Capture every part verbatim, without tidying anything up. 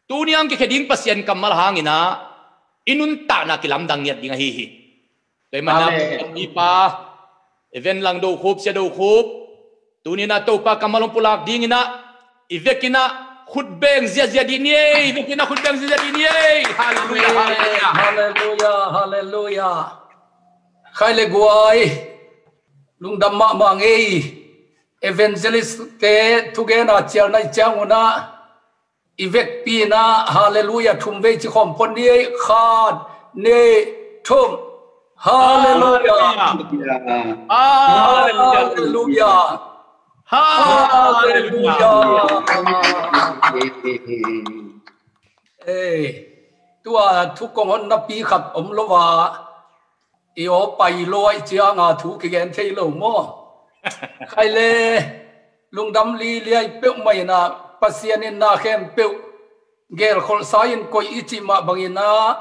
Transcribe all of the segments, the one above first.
Tuni ang kikhia ding Pasian kammal hangin ah i nuntakna kilamdang ngiat ding ahi hi. Tua i mana Amen. Pipa Evan Lang Do Khup, Sia Do Khup, tuni-in ah Topa kammal hong pulak dingin ah i vekin ah khut beng ziazia dih ni ei, i vekin ah khut beng ziazia dih ni ei. Halleluia, halleluia. Halleluia, halleluia. Khai le guai, lungdam mahmah ngei. Evangelist te thugena cialna i ciangun ah i vekpi-in ah halleluia thum vei ci khawm phot ni ei. Khat, nih, thum. Halleluia. Halleluia. Halleluia. Halleluia. Ei, tua thu kong honna pi khat om lo a, i aw pai lo aih cianga thu kigen thei lo maw? Khai le, lungdam liliai peuhmah in ah Pasian in na khempeuh gelkholhsa in koih i cih mah bangin ah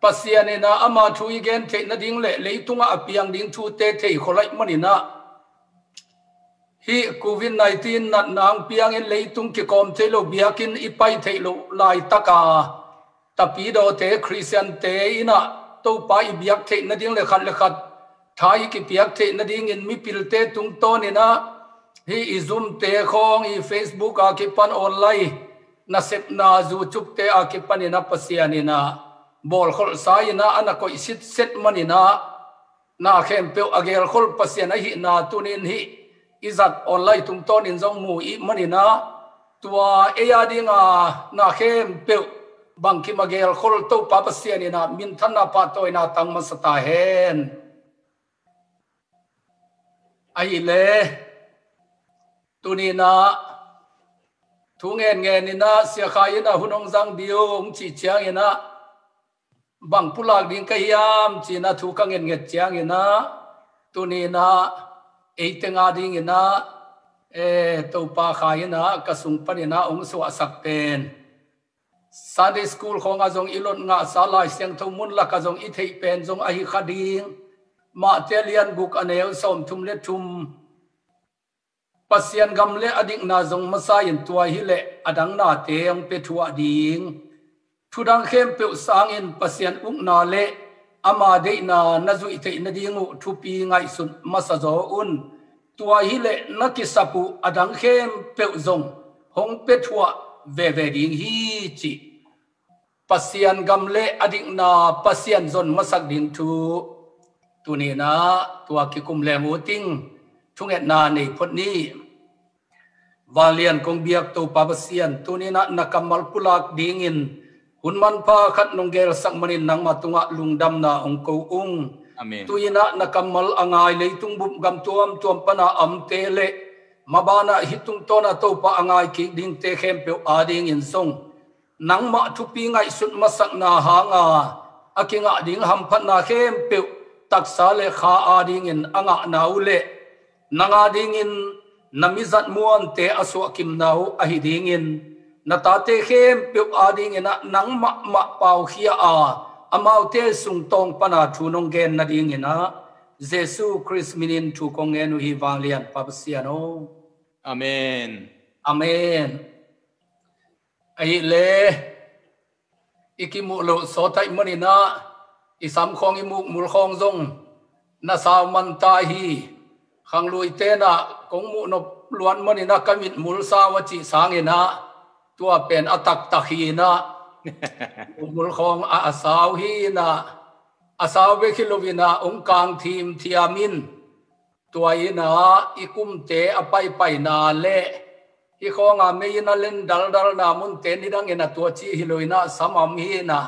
Pasian in ah ama thu i gen theih nading le leitungah a piang ding thute thei khol aih manin ah hih covid nineteen natna hong piangin leitung kikawm thei lo, biakinn i pai theih loh laitaka Tapidawte Khristiante in ah Topa i biak theih nading le khat le khat tha i kipiak theih nadingin mipilte tungtawnin ah hih i Zoom-te khawng, i Facebook a kipan online nasepna, YouTube-te a kipanin ah Pasian in ah bawlkholhsa in ah a na koih sitset manin ah na khempeuh a gelkhol Pasian ahihna tuni-in hih i zat online tungtawnin zong mu i hih manin ah tua ei a dinga na khempeuh bangkim a gelkhol Topa Pasian in ah minthanna pahtawina tang masa ta hen. Ahih leh tuni-in ah thu ngenngen in ah Sia Khai in ah hun hong zang ding uh hong cih ciangin ah bang pulak ding ka hiam ci-in ah thu ka ngennget ciangin ah tuni-in ah ei teng a dingin ah, eh, Topa Khai in ah ka sung panin ah hong suahsak pen Sunday school khawngah zong i lot ngahsa, Lai Siangtho mun lakah zong i theih pen zong ahi kha ding. Mate a lian guk a neu sawmthum le thum. Pasian gam le a dikna zong masa in tua hileh a dang nate hong pia thuah ding. Thudang khempeuh sangin Pasian ukna le ama deihna na zuih theih nading uh thupi ngaihsut masa zaw un. Tua hileh na kisap uh a dang khempeuh zong hong pia thuah veve ding hi cih Pasian gam le a dikna Pasian zon masak ding thu tuni-in ah tua kikum leng uh ting thungetna nei phot ni. Vanglian kong biak Topa Pasian, tuni-in ah na kammal pulak dingin hun manpha khat nong gelsak manin nangmah tungah lungdamna hong ko ung. Amen. Tu-in ah na kammal a ngai leitung bup gam tuamtuam pana omte le mabanah hih tungtawnah Topa a ngai kik dingte khempeuh adingin zong nangmah thupi ngaihsut masakna hanga a kingah ding hamphatna khempeuh taksa le kha adingin a ngahna uh le nang adingin na mizat muante a suahkimna uh ahi dingin na tate khempeuh adingin ah nang mahmah paukhia a amaute sungtawng pana thu nong gen nadingin ah Jesu Khrist minin thu kong ngen uh hi, vanglian Pa Pasian aw. Amen. Amen. Ahih leh i kimuh loh sawt ahih manin ah i sam khawng, i mukmul khawng zong na sau man ta hi. Khangluite in ah kong muh nop luat manin ah ka mitmul sau a cih sangin ah tua pen a taktak hi in ah mukmul khawng a, a sau hi in ah a sau bek hi lo in ah hong kang thimthiam in. Tua in ah i kumte a paipaina le hih khawnga mei in a len daldalna munte nidangin a tua ci hi lo in ah sam a om hi in ah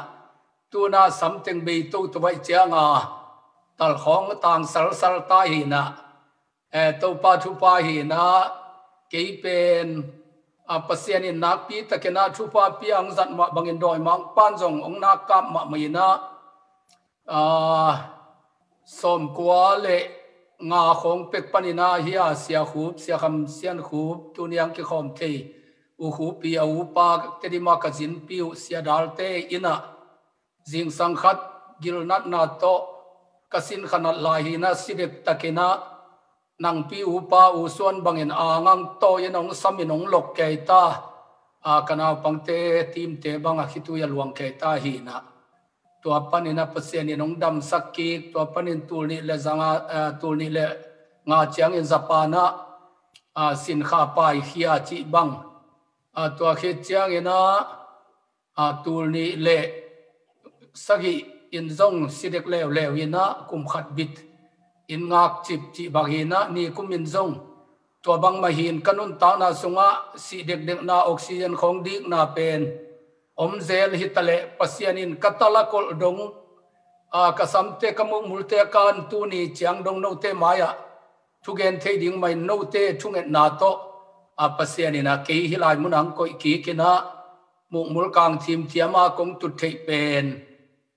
tu in ah sam teng bei toto ahih cianga tal khawng tang salsal ta hi in ah, eh, Topa thupha hi in ah kei pen, ah, Pasian in nakpi takin ah thupha piang zat mah bangin dawimangpa'n zong hong nak kap mahmah in ah, ah, sawmkua le nga khawng pek panin ah hi a, Sia Khup, Sia Kham Sian Khup, tuni ang kikhawm thei U Khup i a upa Tedim a ka zinpi uh Sia Dalte in ah zingsang khat gilnatna tawh ka sin khanat lai hi in ah si dektakin ah nangpi upa U Suan bangin a ngang tawh in hong sam in hong lok kei ta. a, ka naupangte team-te bang a khitui a luang kei ta hi in ah, tua panin ah Pasian in hong damsak kik, tua panin tul nih le zanga, a, tul nih le nga ciangin Japan ah, a, sinkha paikhia cih bang, a, tua khit ciangin ah, a, tul nih le sagih in zong si dek leuleu in ah, kum khat bit in ngakcip cih bang in ah, nikum in zong tua bang mah hi in, ka nuntakna sungah sih dekdekna, oxygen khawng dikna pen om zel hi ta leh, Pasian in ka tal a kolh dong, a, ka samte, ka mukmulte a kan tuni ciang dong note mai-ah thugen thei ding mah in, note thungetna tawh, a, Pasian in ah kei hih lai munah hong koih kik in ah, mukmul kang thimthiam a kong tut theih pen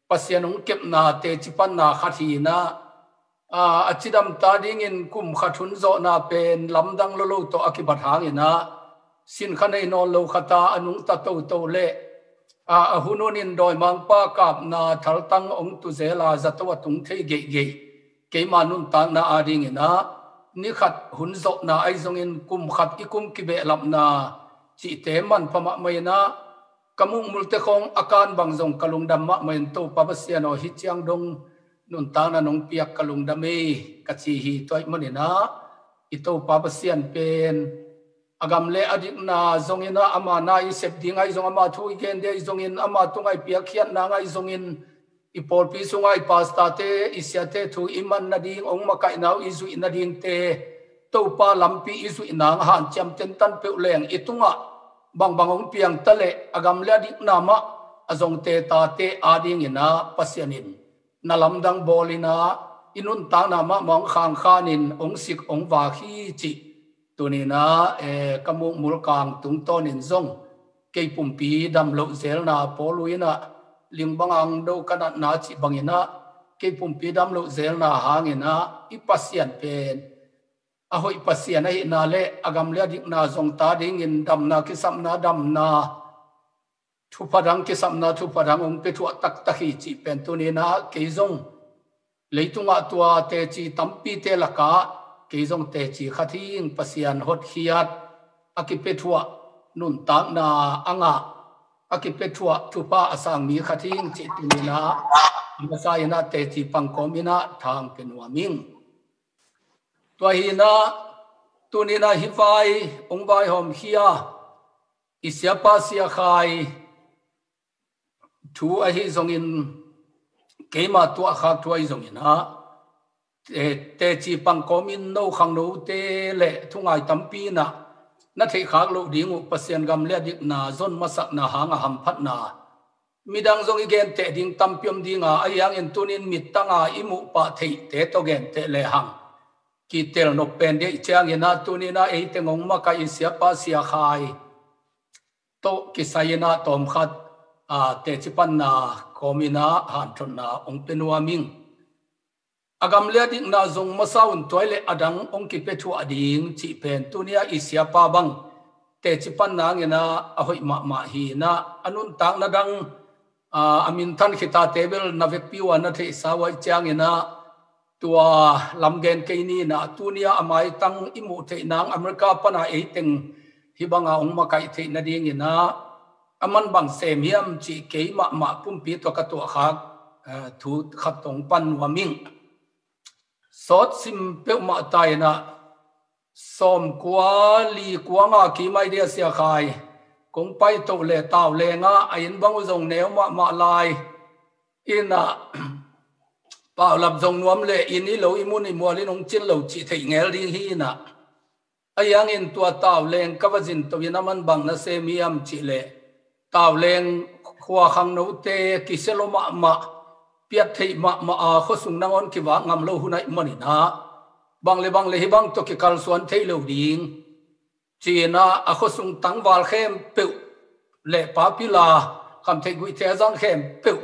Pasian hong kepna teci panna khat hi in ah, a, a cidam ta dingin kum khat hun zawhna pen lamdang lolo tawh a kibat hang in ah, sinkha nei nawn lo khat a, a nungta toto le, a, a hun hunin dawimangpa kapna thaltang hong tu zel a, zato a tung thei geihgeih keima nuntakna a ding in ah, ni khat hun zawhna ahi zongin, kum khat i kum kibehlapna cihte manpha mahmah in ah, ka mukmulte khawng a kan bang zong ka lungdam mahmah in, Topa Pasian aw, hih ciang dong nuntakna nong piak ka lungdam ei, ka ci hi. Tua ahih manin ah, i Topa Pasian pen a gam le a dikna zong in ah, ama na i sep ding ahi zong, ama thu i gen ding ahi zongin, ama tungah i piakkhiatna ahi zongin, i pawlpi sungah i pastor-te, i siate thu i man nading, hong makaihna uh i zuih nadingte, Topa lampi i zuih nang hanciam tentan peuh leng, i tungah bangbang hong piang ta leh, a gam le a dikna mah a zongte tate a ding in ah Pasian in na lamdang bawl in ah, i nuntakna mahmah hong khangkhan in, hong sik hong vak hi cih tuni in ah, eh, ka mukmul kang tungtawnin zong, kei pumpi dam loh zelna, Paul in ah, ling bang hang do ka natna cih bang in ah, kei pumpi dam loh zelna hang in ah, i Pasian pen a hoih Pasian ahihna le a gam le a dikna zong ta dingin damna kisapna damna, thupha dang kisapna thupha dang hong pia thuah taktak hi cih pen tuni in ah kei zong leitungah tua teci tampite lakah kei zong teci khat hi ing. Pasian hotkhiat a kipia thuah nuntakna a ngah, a kipia thuah thupha a sang mi khat hi ing cih tuni in ah, a masa in ah teci pangkawm in ah tha hong pia nuam ing. Tua hi in ah, tuni in ah hih vai hong vaihawmkhia i siapa Sia Khai thu ahi zongin, keima tuahkhak thu ahi zongin ah, te, teci pangkawmin no khangnote le thungai tampi in ah na theihkhak loh ding uh, Pasian gam le a dikna zon masakna hang a hamphatna midang zong i genteh ding tampi om ding a, ahi hangin tunin mittang a i muh pah theihte tawh genteh lehang kitel nop pen deih ciangin ah, tuni in ah ei teng hong makaih i siapa Sia Khai tawh kisai in ah tawmkhat, a, teci panna kawm in ah hanthotna hong pia nuam ing. A gam le a dikna zong masa un, tua hi leh a dang hong kipia thuah ding cih pen tuni a i siapa bang teci panna hang in ah a hoih mahmah hi in ah, a nuntakna dang, a, a minthan khitate bel na vekpi uh a na theihsa uh ahih ciangin ah, tua lamgen kei ni in ah, tuni a a maitang i muh theih nang America pan a ei teng hih bang a hong makaih theih nadingin ah, a man bang sem hiam cih kei mahmah pumpi tawh ka tuahkhak, eh, thu khat tawh hong pan nuam ing. Sawt sim peuhmah ta in ah, sawmkua li kua nga kim ai dia Sia Khai, kong paito le Tauleng ah a inn bang uh zong neu mahmah lai in ah, paulap zong nuam le inn i lo, i mun i mual in hong cin lo cih theih ngel ding hi in ah, ahi hangin tua Tauleng ka va zin to in a man bang na sem hiam cih leh, Tauleng khua khangnote kisia lo mahmah, piat theih mahmah a, khuasung nangawn kivak ngam lo hun ahih manin ah, bang le bang le hih bang tawh kikalsuan thei lo ding ci in ah, a khuasung tangval khempeuh le papila, khamtheih guihtheih a zang khempeuh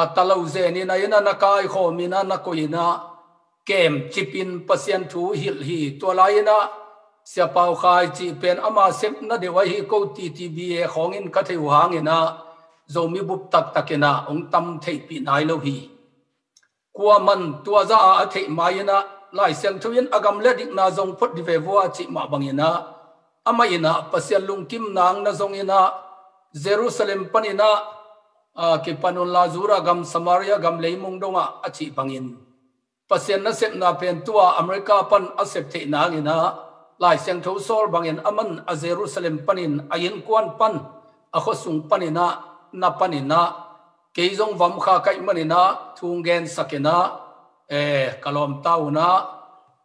a talo zen in ah, inn ah na kaikhawm in ah, na koih in ah, kemcip in Pasian thu hilh hi. Tua lai in ah Sia Pau Khai cih pen ama sepna deuh ahi ko, T T B A khawng in ka thei uh hang in ah, Zomi bup taktak in ah hong tam theihpih nai lo hi. Kuaman tua zah a a theih mai in ah, Lai Siangtho in a gam le a dikna zong phot dih ve vua cih mah bang in ah, Amah in ah Pasian lungkim nang na zong in ah Jerusalem panin ah, aa, kipan unla Judah gam, Samaria gam, leimong dongah a cih bangin Pasian nasepna pen tua America pan a sep theih nangin ah Lai Siangtho sawl bangin aman a Jerusalem panin a innkuan pan a khuasung panin ah na panin ah kei zong vam kha ka hih manin ah thu hong gensak in ah, eh, ka lawmta un ah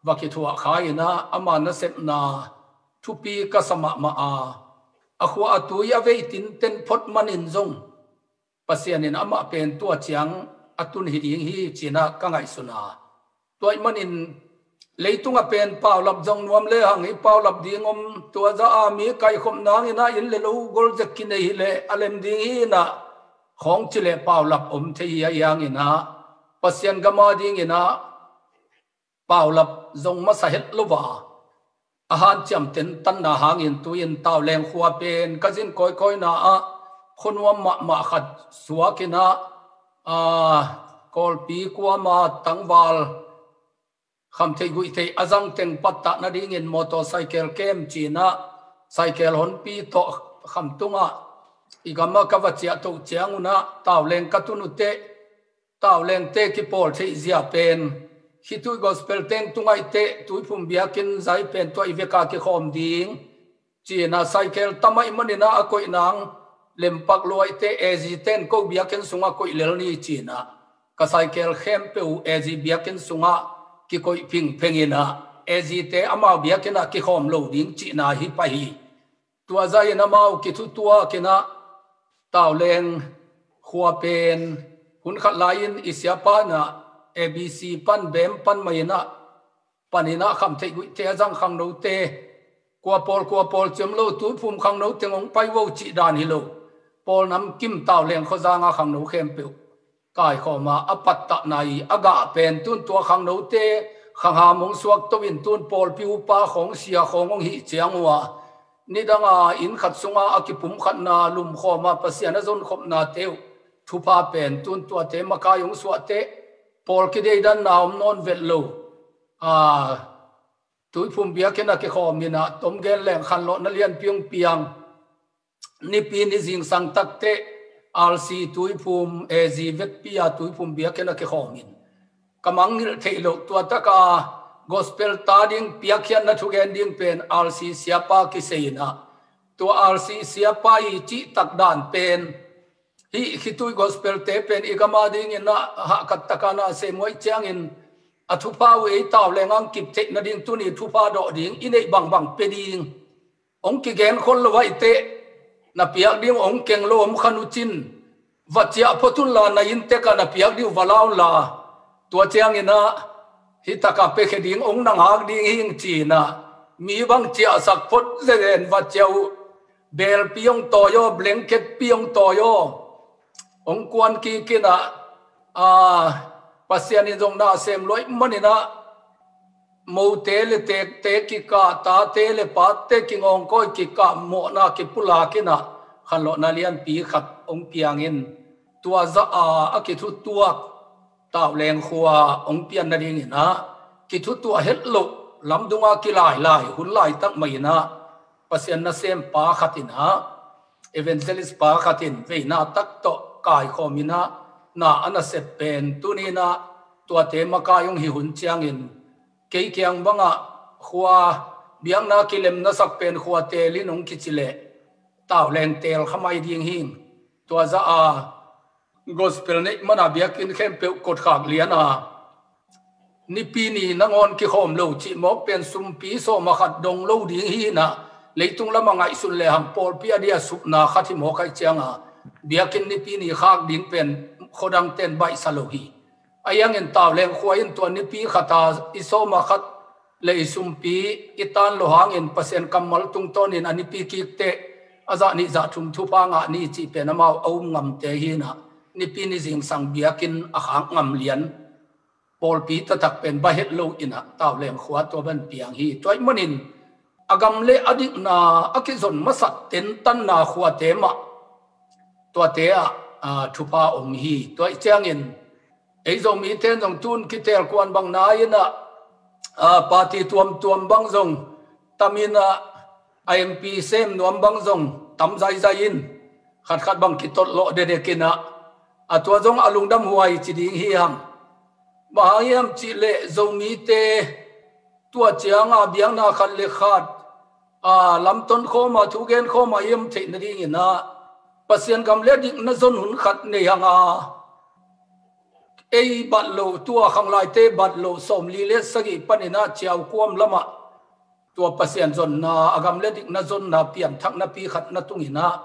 va kithuah kha in ah ama nasepna thupi ka sa mahmah a, a khua a tui a vei tinten phot manin zong Pasian in amah pen tua ciang a tun hi ding hi ci-in ah ka ngaihsun a. Tua ahih manin leitungah pen paulap zong nuam lehang hih paulap ding om, tua zah a mi kaikhop nangin ah inn le lo gol zek kinei hi leh a lem ding hi in ah khawng ci leh paulap om thei hi. Ahi hangin ah Pasian gam a dingin ah paulap zong masa het lo a, a hanciam tentanna hangin tu-in Tauleng khua pen ka zin kawikawina ah khuanuam mahmah khat suak in ah, aa, Kawlpi kuama tangval khamtheih guihtheih a zang teng pattah nadingin motorcycle kem ci-in ah cycle honpi tawh khamtungah i gamah ka va ciahtoh ciangun ah Tauleng ka tun uh teh Taulengte kipawl theih zia pen khitui gospel teng tungaihte Tuiphum biakinn zai pen tua i veka kikhawm ding ci-in ah cycle tam ahih manin ah a koih nang lempak luaite A Z ten ko biakinn sungah koih lel ni ci-in ah ka cycle khempeuh A Z biakinn sungah kikoih phingpheng in ah A Z te amau biakinn ah kikhawm lo ding cihna hi pah hi. Tua zah in amau kithutuak in ah Tauleng khua pen hun khat lai-in i siapa in ah A B C pan bem pan mai in ah panin ah khamtheih guihte a zang khangnote kua pawl kua pawl ciam lo Tuiphum khangno teng hong pai vo cih dan hi lo. Pawl namkim Tauleng khuazang a khangno khempeuh kaikhawm a, a pattah nai a gah pen tun tua khangnote khangham hong suak to in tun pawlpi upa khawng sia khawng hong hih ciang uh a, nidang a inn khat sunga a kipumkhatna lumkhawm a Pasian a zonkhopnate uh thupha pen tun tuate makai hong suah teh pawl kideidanna om nawn vet lo. A, Tuiphum biakinn a kikhawm in ah tom gen leng khanlawhna lianpi hong piang. Nipi ni zingsang takteh R C Tuiphum A Z vekpi a Tuiphum biakinn a kikhawm in ka mangngilh theih loh tua taka gospel ta ding piakkhiatna thugen ding pen R C siapa kisei in ah tua R C siapa i cihtak dan pen hih khitui gospel te pen i gam a dingin ah hahkat taka na sem uh ahih ciangin a thupha uh ei Tauleng ang kip theih nading tuni thupha dawh ding i neih bangbang pe ding. Hong kigen khol lo ahih teh na piak ding hong keng lo om khan uh cin va ciah phot unla na inntek ah na piak ding uh va la unla tua ciangin ah hih taka pekhia ding hong na ngak ding hi ing ci-in ah mi bang ciahsak phot zenzen va ciah uh. Belpi hong tawi aw, blanket pi hong tawi aw, hong kuan kik in ah, a, Pasian in zong na sem luai manin ah mote le tekte kikah, tate le pate kingawngkawi kikah mawhna kipulak in ah khanlawhna lianpi khat hong piang in tua zah a a kithutuak Tauleng khua hong pian nadingin ah kithutuah het loh lamdunga kilailai hun laitak mah in ah Pasian nasem pa khat in ah evangelist pa khat in veina tak tawh kaikhawm in ah na a nasep pen tuni in ah tuate makai hong hi hun ciangin kei kiang bangah khua biakna kilem nasak pen khua tel in hong kici leh Tauleng tel kha mai ding hi. Tua zah a gospel neih mana biakinn khempeuh kotkhak lian a Nipi ni nangawn kikhawm lo cih mawk pen sumpi sawm a khat dong lo ding hi in ah leitung lamah ngaihsun lehang pawlpi a dia supna khat hi mawk ahih cianga biakinn Nipi ni khak ding pen khuadang ten baihsa lo hi. Ahi hangin Tauleng khua in tua Nipi khata i sawm a khat le i sumpi i tan lo hangin Pasian kammal tungtawnin a Nipi kik teh a zah nih zah thum thupha ngah ni cih pen amau a um ngamte hi in ah Nipi ni zingsang biakinn a khak ngam lian pawlpi taktak pen bahet lo in ah Tauleng khua tua ban piang hi. Tua ahih manin a gam le a dikna a kizon masat tentanna khuate mah tuate ah, a, thupha om hi. Tua ahih ciangin ei Zomite in zong tun kitel kuan bang nai in ah, a, party tuamtuam bang zong tam in ah a M P sem nuam bang zong tam zaizai in, khatkhat bang kitolh lawh dedekin ah, a tua zong a lungdam huai ci ding hi hang. Bang hang hiam cih leh Zomite tua cianga biakna khat le khat a lamton khawma thugen khawma i om theih nadingin ah Pasian gam le a dikna zon hun khat nei hang a, ei bat lo, tua khanglaite bat lo, sawmli le sagih panin ah ciau kuam lamah tua Pasian zonna, a gam le a dikna zonna pianthakna pi khat na tungin ah,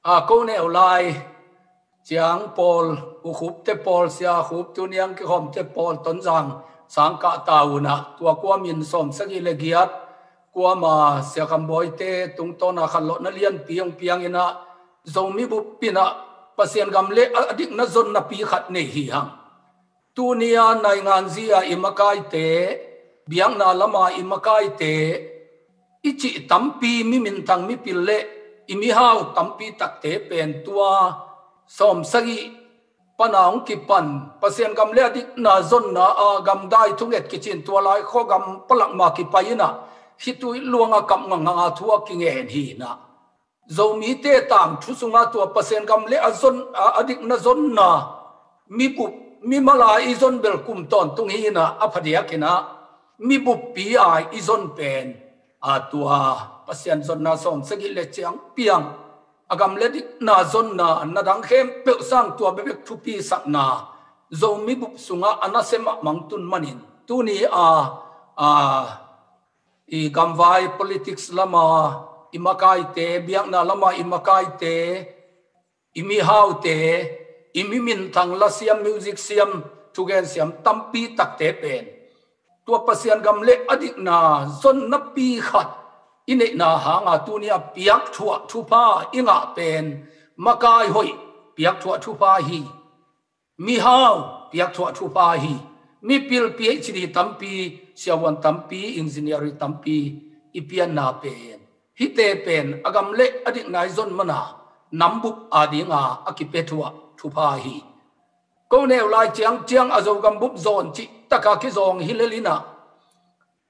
a ko neu lai ciang pawl, U Khup te pawl, Sia Khup, tuni ang kikhawm te pawl, Tonzang sang kah ta un ah, tua kuamin sawmsagih le giat kuama Sia Kham Bawi te tungtawna khanlawhna lianpi hong piangin ah, Zomi bup in ah Pasian gam le a dikna zonna pi khat nei hi hang. Tuni a naingan zia i makaite, biakna lama i makaite, i cih tampi, mi minthang mipil le i mihau tampi takte pen tua sawmsagih pana hong kipan, Pasian gam le a dikna zonna a gamdai thunget kicin tua lai khuagam palak ma kipai in ah, khitui luanga kap ngangngang a thu a kingen hi in ah, Zomite tangthu sunga tua Pasian gam le a zon, a, a dikna zonna, mibup, mimala i zon bel kum tawntung hi in ah, a phadiakin ah mibuppi a i zon pen, a tua Pasian zonna sawmsagih le ciang piang, a gam le dikna zonna, na dang khempeuh sang tua bekbek thupi sakna, Zomi bup sungah a nasia mahmah tun manin, tuni a, a, i gamvai politics lama i makaite, biakna lama i makaite, i mihaute, i mi minthang, lasiam, music siam, thugen siam tampi takte pen tua Pasian gam le a dikna zonna pi khat i neihna hanga tuni a piakthuah thupha i ngah pen makai hoih piakthuah thupha hi. Mihau piakthuah thupha hi. Mipil PhD tampi, siavuan tampi, engineering tampi i pianna pen, hihte pen a gam le a dikna i zon mana nambup a dinga a kipia thuah thupha hi. Ko neu lai ciangciang a Zogam bup zawn cih taka kizawng hi lel in ah,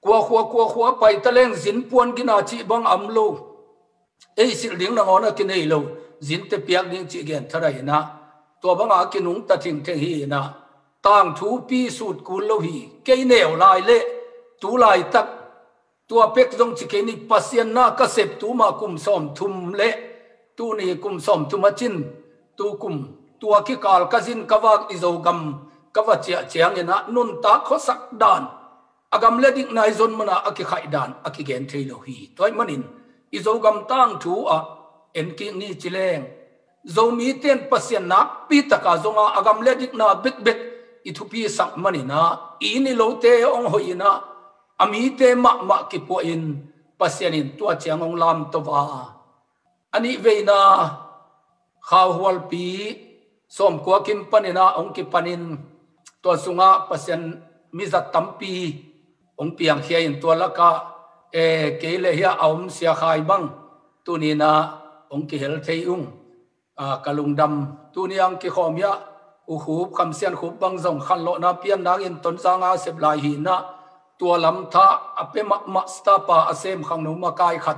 kua khua kua khua pai taleng zin puan gina cih bang a om lo. Ei silh ding nangawn a kinei lo, zinte piak ding cih gen thadai in ah, tua banga a kinungta thingtheng hi in ah, tangthupi sut kul lo hi. Kei neu lai le tu laitak, tua pek zong ci kei ni, Pasian na ka sep tuma kum sawmthum le tuni kum sawmthum a cin, tu kum, tua kikal ka zin ka vak i Zogam ka va ciah ciangin ah nuntak khuasak dan, a gam le a dikna i zon mana a kikhaih dan a kigen thei lo hi. Tua ahih manin i Zogam tangthu ah en kik ni ci leng, Zomite in Pasian nakpi taka zonga a gam le a dikna bekbek i thupisak manin ah, i inn i lote hong hoih in ah, a mite mahmah kipuahin Pasian in tua ciang hong lamto a, a nihveina khauhualpi sawmkua kim panin ah hong kipanin, tua sungah Pasian mizat tampi hong piangkhia in, tua lakah, eh, kei le hia a om Sia Khai bang tuni in ah hong kihel thei ung. Ah, ka lungdam. Tuni ang kikhawm hia U Khup, Kham Sian Khup bang zong khanlawhna pian nangin Tonzang a sep lai hi in ah, tua lam tha a pia mahmah, star pa a sem khangno makai khat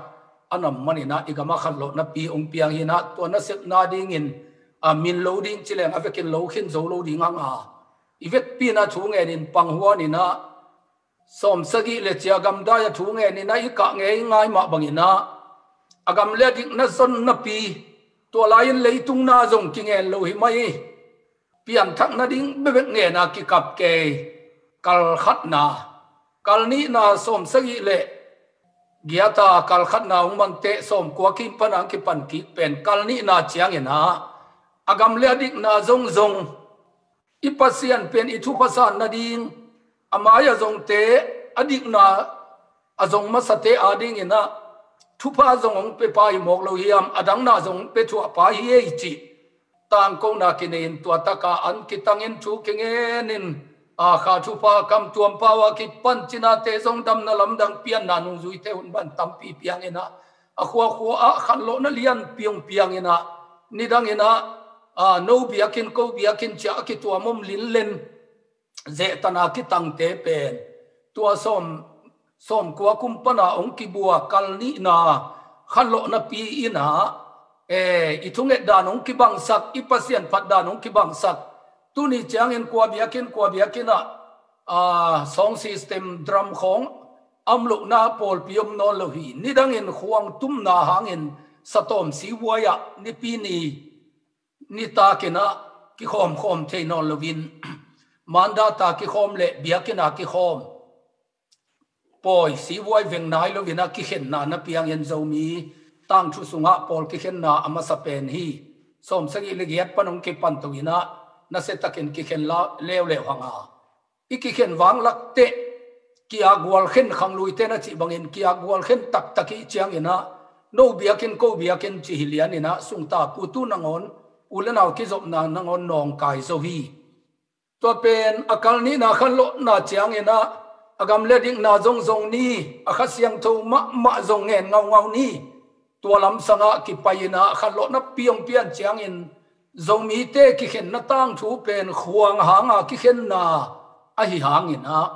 a nam manin ah i gam a khanlawhna pi hong piang hi in ah, tua nasepna dingin, ah, min lo ding ci leng a vekin lo khin zo lo ding hang a, i vekpi in ah thu ngenin panghuan in ah, sawmsagih le cia gamdai a thu ngenin ah i kah ngei ngai mah bangin ah, a gam le a dikna zon napi, tua lai-in leitung na zong kingen lo hi mai hi. Pianthak nading bekbek ngen a kikap kei. Kal khatna, kal nihna sawmsagih le giat a kal khatna hong man teh, sawmkua kim pan a kipan kik pen kal nihna ciangin ah, a gam le a dikna zongzong, i Pasian pen i thupha san nading, a mai a zongte, a dikna a zong masate a dingin ah, thupha zong hong pia pa hi mawk lo hiam, a dangna zong hong pia thuah pa hi ei cih tangkona kinei in, tua taka an kitangin thu kingen in, a, Kha Thupha, Kam Tuam Pau a kipan cinate zong damna lamdang pianna nungzuite hun ban tampi piang in ah, a khuakhua ah khanlawhna lianpi hong piang in ah, nidang in ah, a, no biakinn, ko biakinn ci a kituam om linlen, zehtana kitangte pen, tua sawm, sawmkua kum pana hong kibua kal nihna khanlawhna pi inah, eh, i thunget dan hong kibangsak, i Pasian phat dan hong kibangsak. Tuni ciangin kua biakinn kua biakinn ah, ah, sound system, drum khawng a om lohna pawlpi om nawn lo hi. Nidangin khuang tumna hangin satawm sivuai ah nipi ni nitakin ah kikhawmkhawm thei nawn loin, mandata kikhawm le biakinn ah kikhawm, pawi sivuai veng nai loin ah kikhenna na piangin Zomi tangthu sungah pawl kikhenna a masa pen hi. Sawmsagih le giat pan hong kipan to inah nasia takin kikhen la leuleu hang a, i kikhen vang lakteh, ki-akgual khen, khangluite na cih bangin ki-akgual khen taktak i hih ciangin ah, no biakinn ko biakinn ci hi lianin ah, sungta putu nangawn, u le nau kizopna nangawn nawngkai zo hi. Tua pen a kal nihna khanlawhna ciangin ah, a gam le dikna zongzong ni, a Kha Siangtho mahmah zong ngen ngaungau ni. Tua lamsangah kipai inah khanlawhna pi hong pian ciangin, Zomite kikhenna tangthu pen khuang hanga kikhenna ahi hangin ah,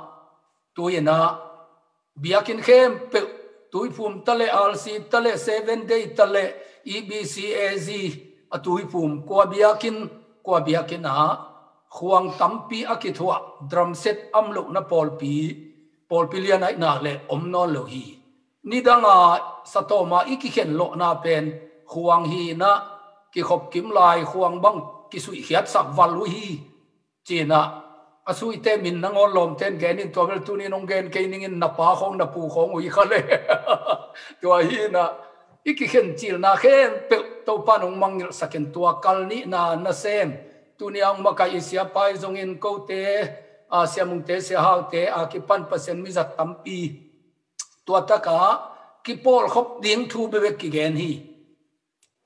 tu inah biakinn khempeuh, Tuiphum ta le, R C ta le, Seven Day ta le, E B C A Z, a Tuiphum kua biakinn kua biakinn ah khuang tampi a kithuah, drum set a om lohna pawlpi, pawlpi lian ahih nak leh om nawn lo hi. Nidanga satawma i kikhen lawhna pen khuang hi inah, kikhop kim lai khuang bang kisuihkhiatsak val uh hi, ci-in ah, a suite min nangawn lawmten genin, tua bel tuni-in hong gen kei ningin, na pa khawng na pu khawng uh hi kha le. Tua hi inah, i kikhen cilna khempeuh Topa in hong mangngilhsakin, tua kal nihna nasem, tuni-a hong makaih i siapa hi zongin, kote, a, Sia Mungte, Sia Haute a kipan Pasian mizat tampi, tua takah kipawlkhop ding thu bekbek kigen hi.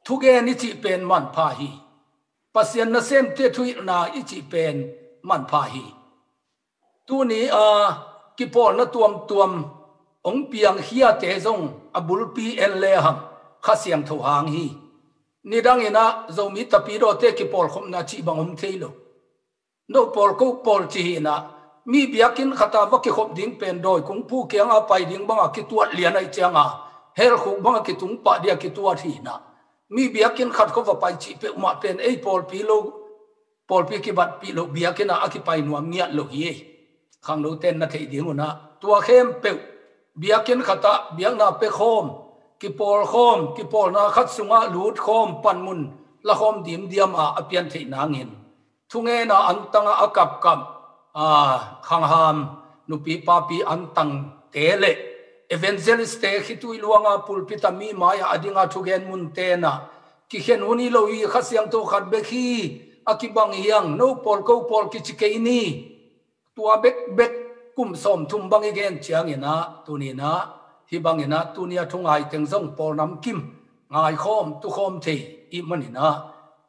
Thugen i cih pen manpha hi. Pasian nasemte thuhilhna i cih pen manpha hi. Tuni-a kipawlna tuamtuam hong piangkhiate zong a bulpi en lehang Kha Siangtho hang hi. Nidangin ah Zomi Tapidawte kipawlkhopna cih bang om thei lo. No pawl ko pawl ci hi inah, mi biakinn khatah va kikhop ding pen dawi kungpu kiangah pai ding banga kituat lian ahih cianga, helkhuk banga kitung pah dia kituat hi inah, mi biakinn khat khawng va pai cih peuhmah pen ei pawlpi lo, pawlpi kibatpih loh biakinn ah a kipai nuam ngiat lo hi. Khangnote in na theih ding un ah, tua khempeuh biakinn khatah biakna pia khawm, kipawl khawm, kipawlna khat sungah lut khawm, panmun la khawm dimdiam a a pian theih nangin, thungena antanga a kapkap, a, khangham nupi papi antangte le evangelistte khitui luanga pulpita mi mai-ah a dinga thugen munte nah kikhen hun hi lo hi. Kha Siangtho khat bek hi, a kibang hi hang, no pawl ko pawl kici kei ni. Tua bekbek kum sawmthum bang i gen ciangin ah, tuni-in ah, hih bangin ah, tuni-a thungai teng zong pawl namkim ngaikhawm tukhawm thei i hih manin ah,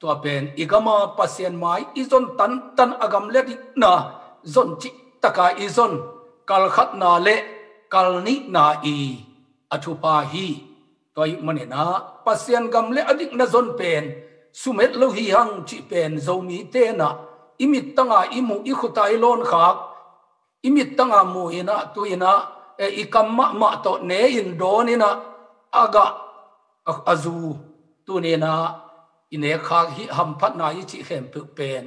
tua pen i gama Pasian mai i zon tantan, a gam le dikna zon cihtaka i zon, kal khatna le kal nihna i a thupha hi. Tua i hih manin ah, Pasian gam le a dikna zon pen sum het lo hi hang cih pen Zomite nah i mittanga i muh, i khuta i lawnkhak, i mittanga mu-in ah, tu-in ah, eh, i kam mahmah tawh ne-in dawn-in ah, a gah, a, a zu, tuni-in ah i nekkhak hih hamphatna i cih khempeuh pen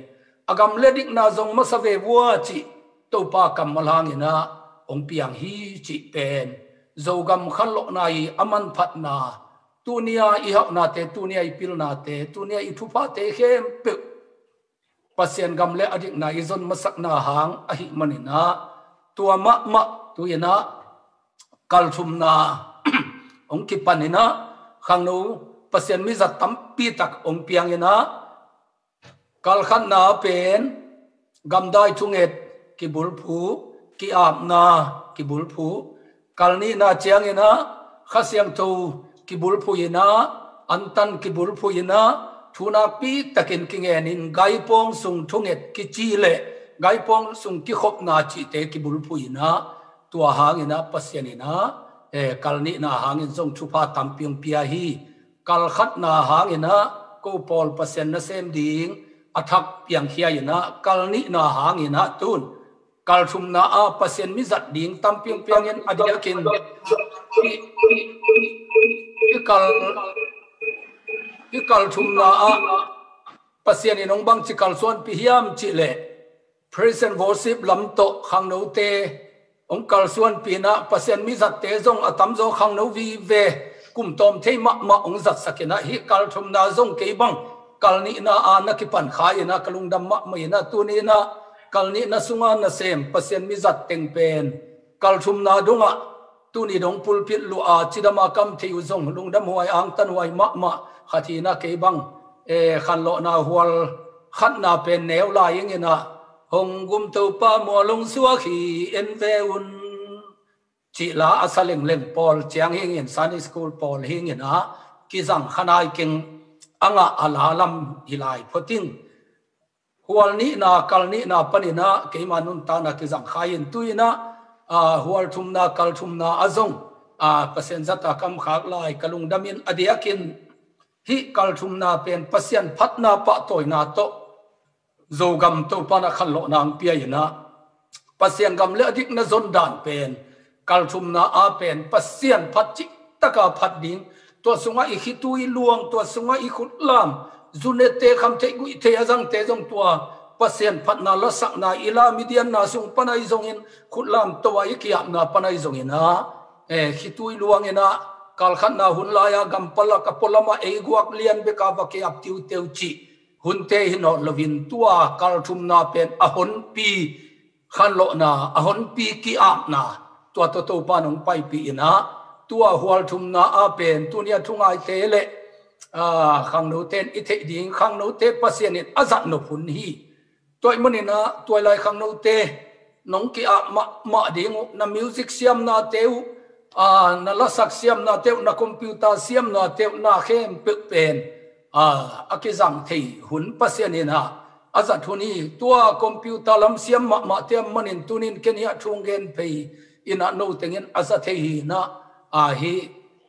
a gam le dikna zong masa ve vua cih Topa kammal hangin ah hong piang hi cih pen Zogam khanlawhna i a manphatna, tuni-a i hauhnate, tuni-a i pilnate, tuni-a i thuphate khempeuh Pasian gam le a dikna i zon masakna hang ahih manin ah, tua mahmah tu-in ah kal thumna hong kipanin ah, khangno Pasian mizat tampi tak hong piangin ah, kal khatna pen gamdai thunget kibulphuh, ki-apna kibulphuh, kal nihna ciangin ah Kha Siangtho kibulphuh in ah, antan kibulphuh in ah, thu nakpi takin kingen in, gaipawng sung thunget kici le gaipawng sung kikhopna cihte kibulphuh in ah, tua hangin ah Pasian in ah, eh, kal nihna hangin zong thupha tampi hong pia hi. Kal khatna hangin ah ko pawl Pasian nasem ding a thak piangkhia in ah, kal nihna hangin ah tun Kal thumna ah Pasian mi zat ding tam piangpiang in a diakin hih, hih kal, hih kal thumna ah Pasian in hong bangci kalsuanpih hiam cih leh praise and worship lam tawh khangnote hong kalsuanpih in ah Pasian mi zatte zong a tamzaw khangno vive kum tawm thei mahmah hong zatsak in ah hih kal thumna zong kei bang kal nihna ah na kipan kha in ah ka lungdam mahmah in ah tuni in ah kal nihna sungah nasem Pasian mi zat teng pen kal thumna dongah tuni dong pulpit luah a cidam a kam thei uh zong lungdam huai angtan huai mahmah khat hi in ah kei bang eh, khanlawhna hual khatna pen neu lai ing in ah hong gum Topa mual hong suak hi en ve un cih la a sa lengleng pawl ciang hi ing in Sunday school pawl hi ing in ah kizang khanai keng a ngah a la lam hi lai phot ing. Hual nihna kal nihna panin ah keima nuntakna kizang kha in tu in ah, ah, hual thumna kal thumna ah zong, ah, Pasian zat a kam khak lai ka lungdam in a diakin hih kal thumna pen Pasian phatna pahtawina tawh Zogam Topa in ah khanlawhna hong pia in ah Pasian gam le a dikna zon dan pen kal thumna ah pen Pasian phat cih taka phat ding, tua sungah i khitui luang, tua sungah i khutlam, zunete, khamtheih guihtheih a zangte zong tua Pasian phatna lasakna i la midianna sung pan ahi zongin khutlam to a i kiapna pan ahi zongin ah, eh, khitui luang in ah kal khatna hun lai-a gampal lak a pualam ah ei guak lian bek a va kiap tiuteu cih hunte hi nawn loin tua kal thumna pen a honpi khanlawhna, a honpi kiapna, tua tawh Topa in hong paipih in ah tua hual thumna ah pen tuni a thungaite le, ah, khangnote in i theih ding khangnote Pasian in a zat nop hun hi. Tua ahih manin ah tuailai khangnote nong ki-ap mahmah ding uh, na music siamnate uh, ah, na lasak siamnate uh, na computer siamnate uh, na khempeuh pen, ah, a kizang thei hun Pasian in ah a zat hun hi. Tua computer lam siam mahmahte a manin tunin ken hiah thu hong gen phei in ah no tengin a za thei hi in ah, ah, hih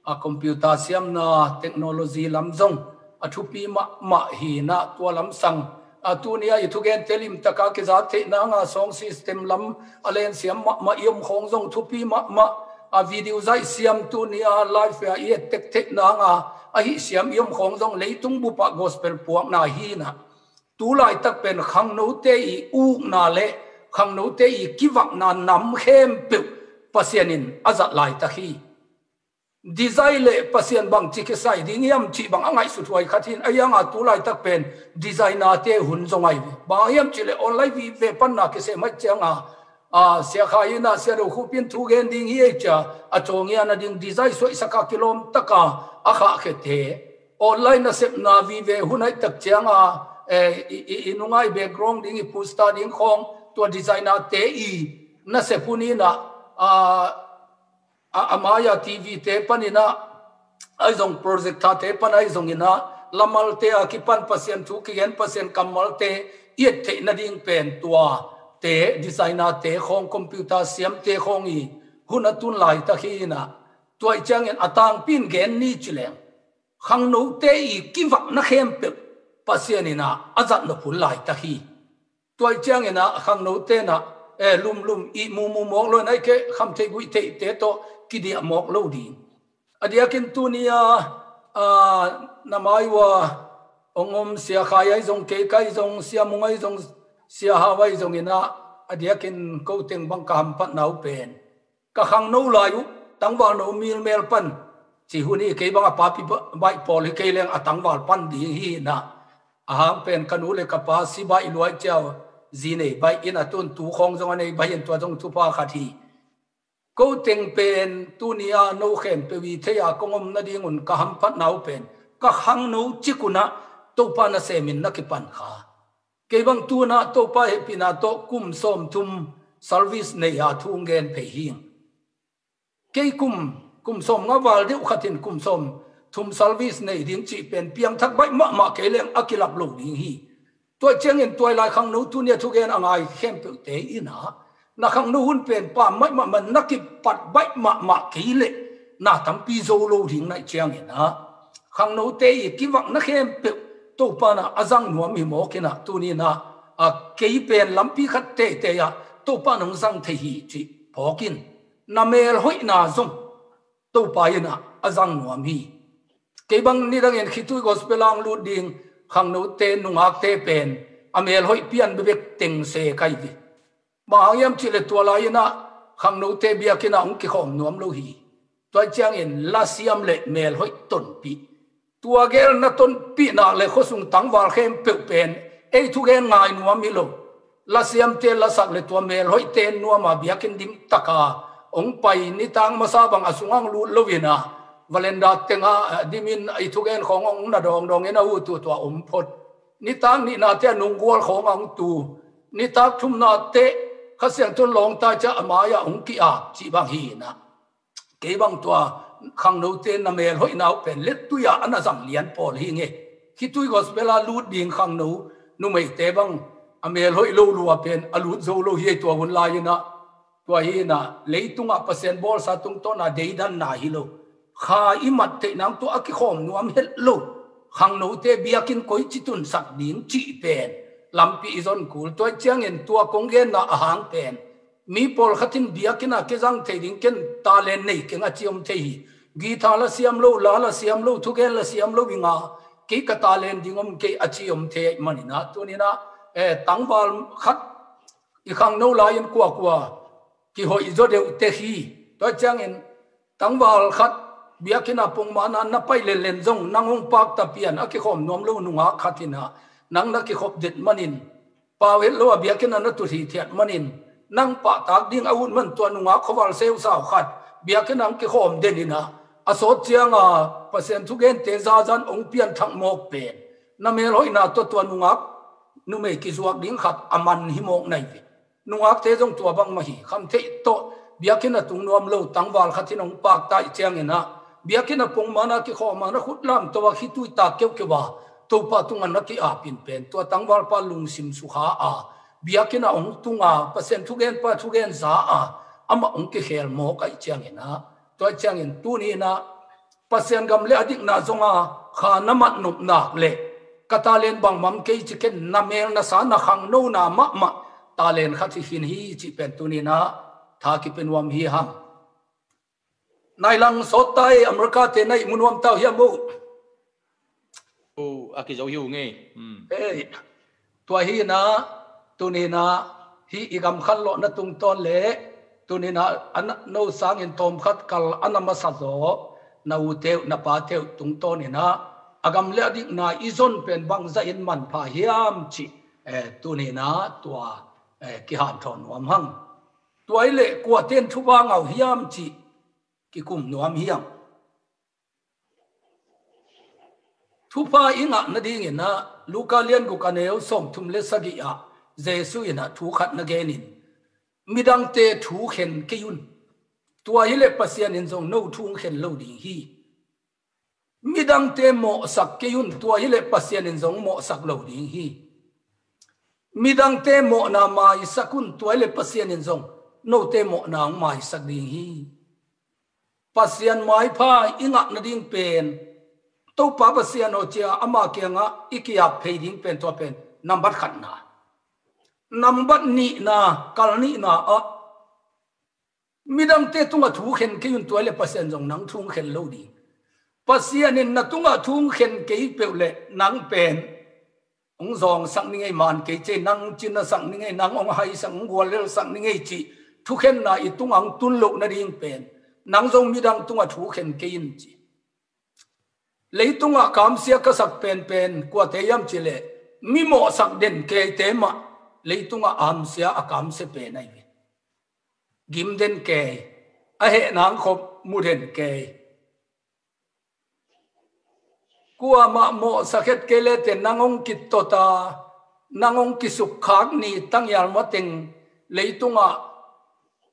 a computer siamna technology lam zong a thupi mahmah hi in ah tua lam sang, a tuni a i thugente limtaka kiza theih nanga sound system lam a len siam mahmah i om khawng zong thupi mahmah, a video zaih siam tuni a live a i et tek theih nanga ahi siam i om khawng zong leitung bup ah gospel puakna hi in ah tu laitak pen khangnote i ukna le khangnote i kivakna nam khempeuh Pasian in a zat laitak hi. Design le Pasian bangci kisai ding hiam cih bang a ngaihsut huai khat hi in, a hianga tu laitak pen designer-te hun zong ahi ve. Bang hiam cih leh online vive panna kisem ahih cianga, a, Sia Khai in ah Sia Do Khup in thu gen ding hi ei cia, a cawngin a ding design suaihsak a kilawm taka a khahkhiate online nasepna vive hun ahih tak cianga, eh, i, i, i nungai background ding, i poster ding khawng tua designer-te i nasep hun in ah, a, a, a mai-a T V-te panin ah, ahi zong projector-te pan ahi zongin ah, lamalte a kipan Pasian thu kigen, Pasian kammalte i et theih nading pen tuate, designer-te khawng, computer siamte khawng i hun a tun laitak hi in ah, tua ahih ciangin a tangpi in gen ni ci leng, khangnote i kivakna khempeuh Pasian in ah a zat nop hun laitak hi. Tua ahih ciangin ah khangnote in ah, eh, lumlum i mumu mawk lo in ah, ahih kei leh khamtheih guihtheihte tawh kidiah mawk lo ding. A diakin tuni a, a, na mai uh a hong om Sia Khai ahi zong, kei ka ahi zong, Sia Mung ahi zong, Sia Hau ahi zongin ah, a diakin ko teng bang ka hamphatna uh pen ka khangno lai uh tangvalno milmel pan ci hun hi. Kei bang a papi ba-, baih pawl hi kei leng a tangval pan ding hi in ah, a hang pen ka nu le ka pa si baih luai ciau, zi nei baih in a tun tu khawng zong a nei baih in tua zong thupha khat hi. Ko teng pen tuni a no khempeuh i thei a kong om nadingun ka hamphatna uh pen ka khangno cik un ah Topa nasem in na kipan kha. Kei bang tu in ah Topa hehpihna tawh kum sawmthum service nei a thu hong gen phei hi ing. Kei kum, kum sawmnga val deuh khat in kum sawmthum service nei ding cih pen piangthak baih mahmah kei leng a kilap lo ding hi. Tua ciangin tuailai khangno tuni a thugen a ngai khempeuhte in ah, na khangno hun pen pam baih mahmah, na kipat baih mahmah kei leh na tampi zo lo ding na hih ciangin ah, khangnote i kivakna khempeuh Topa in ah a zang nuam hi mawk in ah, tuni in ah, a, kei pen lampi khat teitei ah Topa in hong zang thei hi cih phawk in, na mel hoihna zong Topa in ah a zang nuam hi. Kei bang nidangin khitui gospel ah hong lut ding khangnote nungakte pen a mel hoih pian bekbek teng se ka hi ve. Bang hang hiam cih leh tua lai-in ah khangnote biakinn ah hong kikhawm nuam lo hi. Tua ciangin lasiam le mel hoih tonpih. Tua gel na tonpih nak leh khuasung tangval khempeuh pen ei thugen ngai nuam hi lo. Lasiamte lasak le tua mel hoihte nuam a biakinn dim tak a hong pai, nitak masa bang a sungah hong lut lo-in ah veranda teng ah dimin i thugen khawng hong na dawngdawng in a ut uh tua om phot. Nitak nihnate a nunggual khawng ah hong tu. Nitak thumnate Kha Siangtho in lawngta ciang a mai-ah hong ki-ap cih bang hi-in ah, kei bang tua khangnote na mel hoihna uh pen lettui-ah a na zang lian pawl hi ing e. Khitui gospel ah lut ding khangno numeite bang a mel hoih lo lua pen a lut zo lo hi ei tua hun lai-in ah. Tua hi-in ah leitungah Pasian bawlsa tungtawn a deidanna hi lo. Kha i mat theih nang tua a kikhawm nuam het lo. Khangnote biakinn koici tunsak ding cih pen lampi i zon kul. Tua ciangin tua kong genna a hang pen mi pawlkhat in biakinn ah kizang thei ding, ken talent nei keng a ci om thei hi. Guitar la siam lo, la la siam lo, thugen la siam lo, i nga, kei ka talent ding om kei a ci om thei ahih manin ah, tuni-in ah, eh, tangval khat i khangno lai-in kuakua kihoih zaw deuh tek hi. Tua ciangin tangval khat biakinn ah pongmawkna na pai lenlen zong nang hong pakta pian a kikhawm nuam lo nungak khat in ah nang na kikhop den manin, pau het lo a biakinn ah na tut hithiat manin, nang pahtak ding a ut man tua nungak khuaval seusau khat biakinn ah hong kikhawm den in ah, a sawt ciang a Pasian thugente zazan hong pianthak mawk pen na mel hoihna tawh tua nungak numei kizuak ding khat a man hi mawk na hi ve. Nungakte zong tua bangmah hi. Khamtheih tawh biakinn a tung nuam lo tangval khat in hong pakta ahih ciangin ah, biakinn a pongmawkna kikhawm a na khut lamto a khitui tak keukeu a Topa tungah na ki-ap in pen tua tangvalpa lungsim sukha a, biakinn ah hong tung a, Pasian thugenpa thugen za a, amah hong kikhel mawk ahih ciangin ah, tua ahih ciangin tuni-in ah Pasian gam le a dikna zong a kha na mat nop nak leh, ka talent bangmah om kei ci ken, na mel na sa na khangnona mahmah talent khat hi khin hi cih pen tuni-in ah tha kipia nuam hi hang. Nai lang sawt ta e, America-te na ihmu nuam ta uh hiam uh? Oh, a kizo hi uh ngei. Hmm. Ei, tua hi-in ah, tuni-in ah, hih i gam khanlawhna tungtawn le, tuni-in ah, a na, no sangin tawmkhat kal a na masa zaw, na ute uh, na pate uh tungtawn in ah, a gam le a dikna i zon pen bangzah in manpha hiam cih, eh, tuni-in ah, tua, eh, kihanthawn nuam hang. Tua hi leh kuate in thupha ngah uh hiam cih kikum nuam hi hang. Thupha i ngah nadingin ah Luka lian guk a neu sawmthum le sagih ah Jesu in ah thu khat na genin, midangte thu khen kei un. Tua hi leh Pasian in zong no thu hong khen lo ding hi. Midangte mawhsak kei un, tua hi leh Pasian in zong mawhsak lo ding hi. Midangte mawhna maisak un, tua hi leh Pasian in zong note mawhna hong maisak ding hi. Pasian maipha i ngah nading pen, Topa Pasian aw ci-a ama kiangah i ki-ap phei ding pen, tua pen nambat khatna. Nambat nihna, kal nihna ah, midangte tungah thu khen kei un, tua hi leh Pasian zong nang thu hong khen lo ding. Pasian in na tungah thu hong khen kei peuh leh nang pen hong zawngsak ning ei, man kei ci ei, nang cinasak ning ei, nang hong haisak, hong guallelsak ning ei cih thukhenna i tungah hong tun loh nading pen, nang zong midang tungah thu khen kei in ci. Leitungah kamsia ka sak penpen kuate hiam cih leh, mi mawhsak den keite mah leitungah hamsia a kamsia pen ahi ve. Gim den kei, a heh nang khop mu den kei. Kuamah mawhsak het kei leh teh nang hong kitot a, nang hong kisukkhak ni tanghial mateng leitungah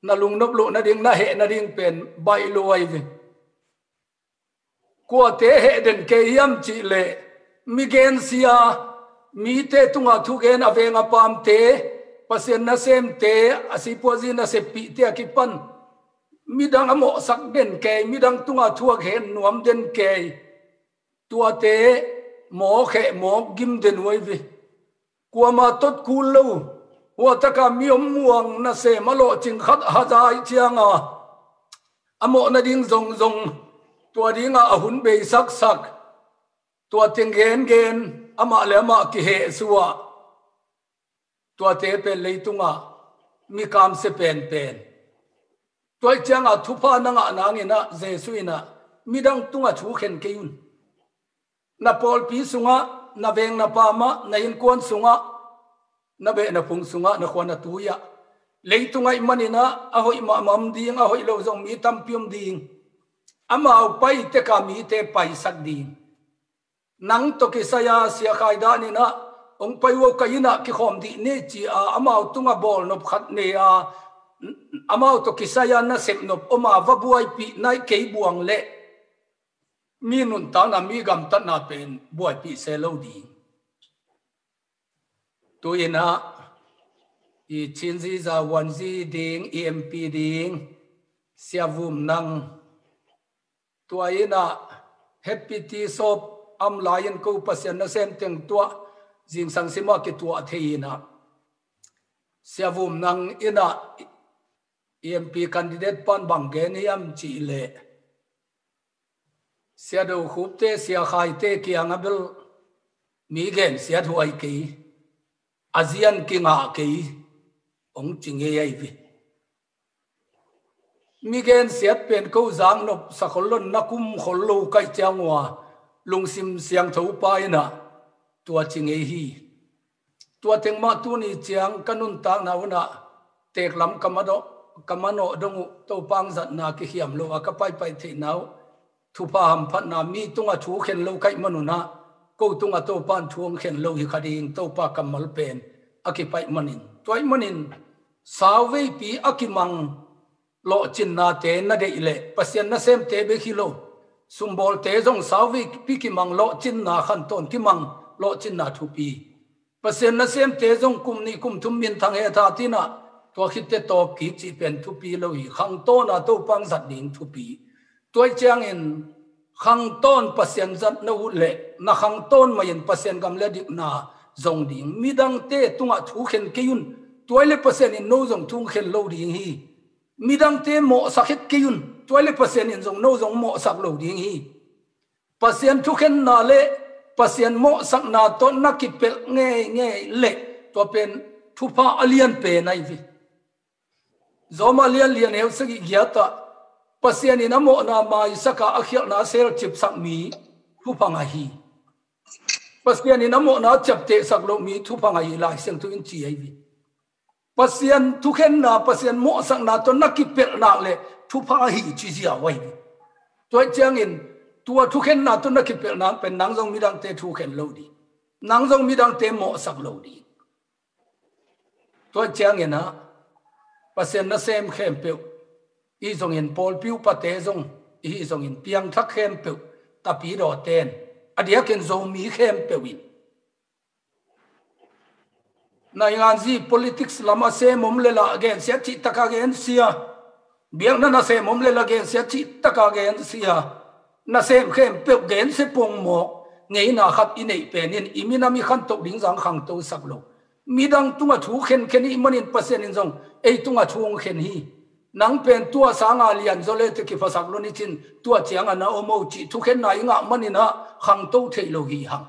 na lungnop loh nading, na heh nading pen baih lo ahi ve. Kuate heh den kei hiam cih leh, mi gensia, mite tungah thugen, a veng a pamte, Pasian nasemte, a sipuazi naseppihte a kipan midang a mawhsak den kei, midang tungah thu a gen nuam den kei. Tuate mawk heh mawk gim den uh ahi ve. Kuamah tot kul lo, Hua taka mi om muang nasem a lawhcing khat haza ih cianga a mawh nading zongzong tua dinga a hun beisaksak, tua teng gengen amah le amah kihehsuah, tuate pen leitungah mi kamsia penpen. Tua ih cianga thupha na ngah nanginah Jesuh inah midang tungah thu khen kei un. Na pawlpi sungah, na veng na pamah, na innkuan sungah, na beh na phung sungah, na khua na tui-ah, leitung ahih maninah a hoih mahmah om ding, a hoih lo zong mi tampi om ding. Amau pai teka mite paisak ding. Nang tawh kisai-a Sia Khai daninah hong pai uh, ka innah kikhawm dih ni ci-a amau tungah bawlnop khat nei-a, amau tawh kisai-a nasepnop om-a va buaipih naih kei buang leh mi nuntakna, mi gamtatna pen buaipih se lo ding. Tu-inah i Chin Ziza Wanzi ding, i M P ding, Sia Vum Nang, tua inah Happy Tea Shop am lai-in ko Pasian nasem teng tuah, zingsang simah kituah thei inah, Sia Vum Nang inah i M P candidate pan bang gen hiam cih leh, Sia Do Khupte, Sia Khaite kiangah bel mi gensiat huai kei, a zian kingah kei, hong ci ngei ahi ve. Mi gensiat pen ko zaknop sakhol lon na kum khol lo kaih ciang uh a, lungsim siangtho pa inah tua ci ngei hi. Tua teng mah tuni ciang ka nuntakna unah teklam ka manawh, ka manawh dong uh, Topa hong zatna kikhiam lo a ka paipai theihna uh, thupha hamphatna, mi tungah thu khen lo kaih manunah ko tungah Topa in thu hong khen lo hi kha ding, Topa kammal pen a kipaih manin. Tua ih manin sauveipi a kimang lawhcinnate na deih leh Pasian nasemte bek hi lo, sumbawlte zong sauveipi kimang lawhcinna, khantawn kimang lawhcinna thupi. Pasian nasemte zong kum nih kum thum minthang hetha tinah tua khitte tawp kik cih pen thupi lo hi. Khangtawna Topa hong zat ding thupi. Tua ih ciangin khangtawn Pasian zat na uh leh na khangtawn maiin Pasian gam le dikna zong ding. Midangte tungah thu khen kei un, tua ih leh Pasian in no zong thu hong khen lo ding hi. Midangte mawhsak het kei un, tua ih leh Pasian in zong no zong mawhsak lo ding hi. Pasian thukhenna le Pasian mawhsakna tawh na kipelh ngeingei leh tua pen thupha a lianpen ahi ve. Zawma lianlian heu sagih giatah Pasian in a mawhna maisaka a khialhna a selcipsak mi thupha ngah hi. Pasian in a mawhna a ciaptehsak loh mi thupha ngah hi, Lai Siangtho in ci ahi ve. Pasian thukhenna, Pasian mawhsakna tawh na kipelh nak le thupha hi ci ziau ahi. Tua ih ciangin tua thukhenna tawh na kipelh nak pen nang zong midangte thukhen lo ding, nang zong midangte mawhsak lo ding. Tua ih ciangin ah Pasian nasem khempeuh, i zongin pawlpi upate zong, i zongin piangthak khempeuh, tapidawten, a diakin Zomi khempeuh in nainganzi politics lam a sem om le lah gensia cih taka gensia, biakna nasem om le lah gensia cih taka gensia, nasem khempeuh gensia pongmawk ngeina khat i neih pen in i minam i khantoh ding zang khangtosak lo. Midang tungah thu khenkhen i hih manin Pasian in zong ei tungah thu hong khen hi. Nang pen tua sanga lianzaw le teh kiphasak lo ni cin, tua ciangah na om o cih thukhenna i ngah manin ah khangto thei lo hi hang.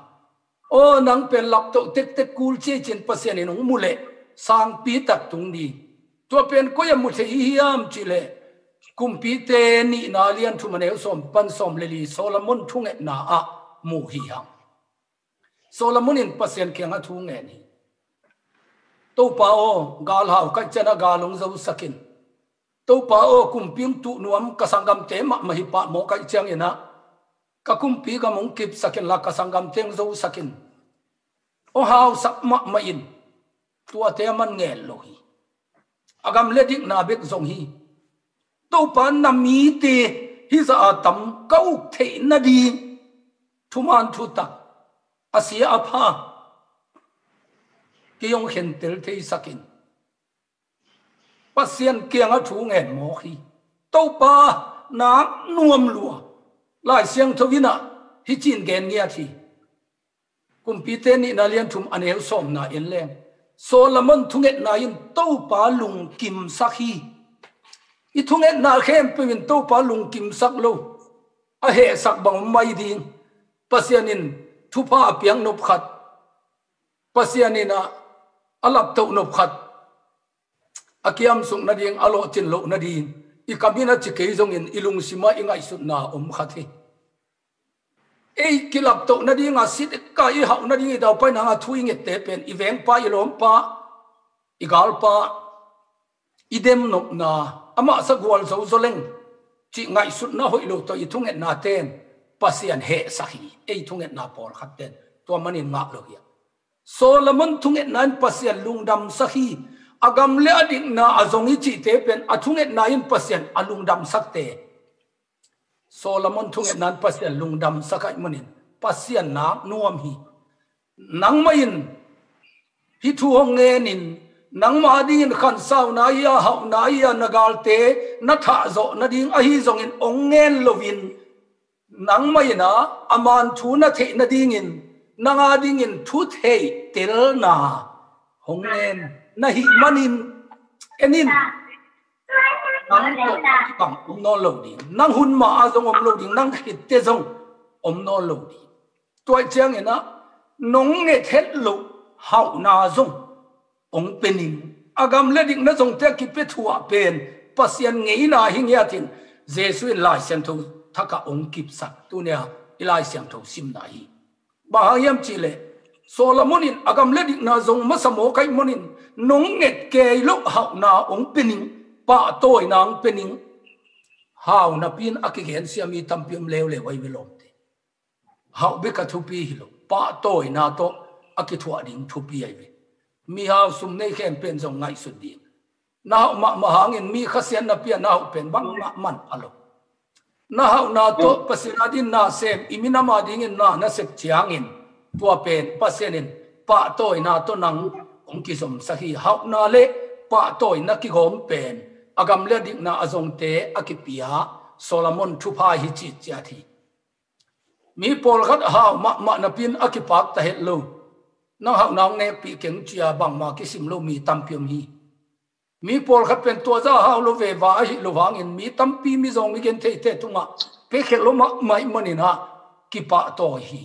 Aw, nang pen laptoh tektek kul ci cin Pasian in hong mu leh sangpi tak tung ding. Tua pen koi ah mu thei i hiam cih leh Kumpite nihna lian thum a neu sawm pan sawm le li Solomon thungetna ah mu hi hang. Solomon in Pasian kiangah thu ngen hi. Topa aw, galhau kaih ciangah gal hong zosak in. Topa aw, kumpi hong tuh nuam ka sanggamte mahmah hi pah maw kaih ciangin ah, ka kumpi gam hong kipsak inla ka sanggamte hong zosak in. Aw hausak mahmah in. Tuate a man ngen lo hi. A gam le dikna bek zong hi. Topa, na mite hih zah a tam ka uk theih nading thuman thutak, a sia a pha kei hong khentel theisak in. Pasian kiangah thu ngen mawk hi. Topa, nak nuam lua. Lai Siangtho in ah hih cin gen ngiat hi. Kumpite nihna lian thum a neu sawmna en leng, Solomon thungetna in Topa lungkimsak hi. I thungetna khempeuh in Topa lungkimsak lo. A hehsak bang om mai ding. Pasian in thupha a piak nop khat, Pasian in a, a laptoh nop khat, a kiamsuk nading, a lawhcin loh nading, i kam in a ci kei zongin i lungsim ah i ngaihsutna om khat hi. Ei kilaptoh nading a, si dek a i hauh nading, i daupai nang a thu i ngette pen i vengpa, i lawmpa, i galpa, i demnopna, amah sa gualzo zaw leng cih ngaihsutna hoih lo tawh i thungetna ten Pasian hehsak hi. Ei thungetna pawlkhat ten tua manin ngah lo hi. Solomon thungetna in Pasian lungdamsak hi. A gam le a dikna a zong i cihte pen a thungetna in Pasian a lungdamsakte. Solomon thungetna in Pasian lungdamsak ahih manin Pasian nak nuam hi. Nangmah in hih thu hong ngenin, nangmah dingin khansauna hi a, hauhna hi a, na galte na thahzawh nading ahi zongin hong ngen loin, nangmah in a, a man thu na theih nadingin nang a dingin thu theih telna hong ngen na hih manin, en in, nang tawh kibang om nawn lo ding, nang hun ma a zong om lo ding, nang khitte zong om nawn lo ding. Tua ciangin a, nong nget het loh hauhna zong hong pe ning. A gam le dikna zongte a kipia thuah pen Pasian ngeina hi ngiatin, Jesuh in Lai Siangtho thak ah hong kipsak, tunia i Lai Siangtho simna hi. Bang hang hiam cihleh, Solomon in a gam le dikna zong masa mawk ahih manin, nong nget kei loh hauhna hong pe ning, pahtawina hong pe ning. Hau napi in a kigensia mi tampi om leuleu ahi ve lawmte. Hauh bek a thupi hi lo, pahtawina tawh a kithuah ding thupi ahi ve. Mihau sum nei khempeuh in zong ngaihsut ding. Na hauh mahmah hangin mi khasiatna pi a na hauh pen bangmah man pha lo. Na hauhna tawh Pasian a dingin na sem, i minam a dingin na na sep ciangin, tua pen Pasian in pahtawina tawh nang hong kizomsak hi. Hauhna le pahtawina kigawm pen a gam le a dikna a zongte a kipia Solomon thupha hi cih ciat hi. Mi pawlkhat hau mahmah napi in a kipak ta het lo. Nang hauhna hong nekpih keng ci-a bangmah kisim lo mi tampi om hi. Mi pawlkhat pen tua zah hau lo veva ahi lo hangin mi tampi, mizawng, mi gentheite tungah pia khel lo mahmah ahih manin a kipahtawi hi.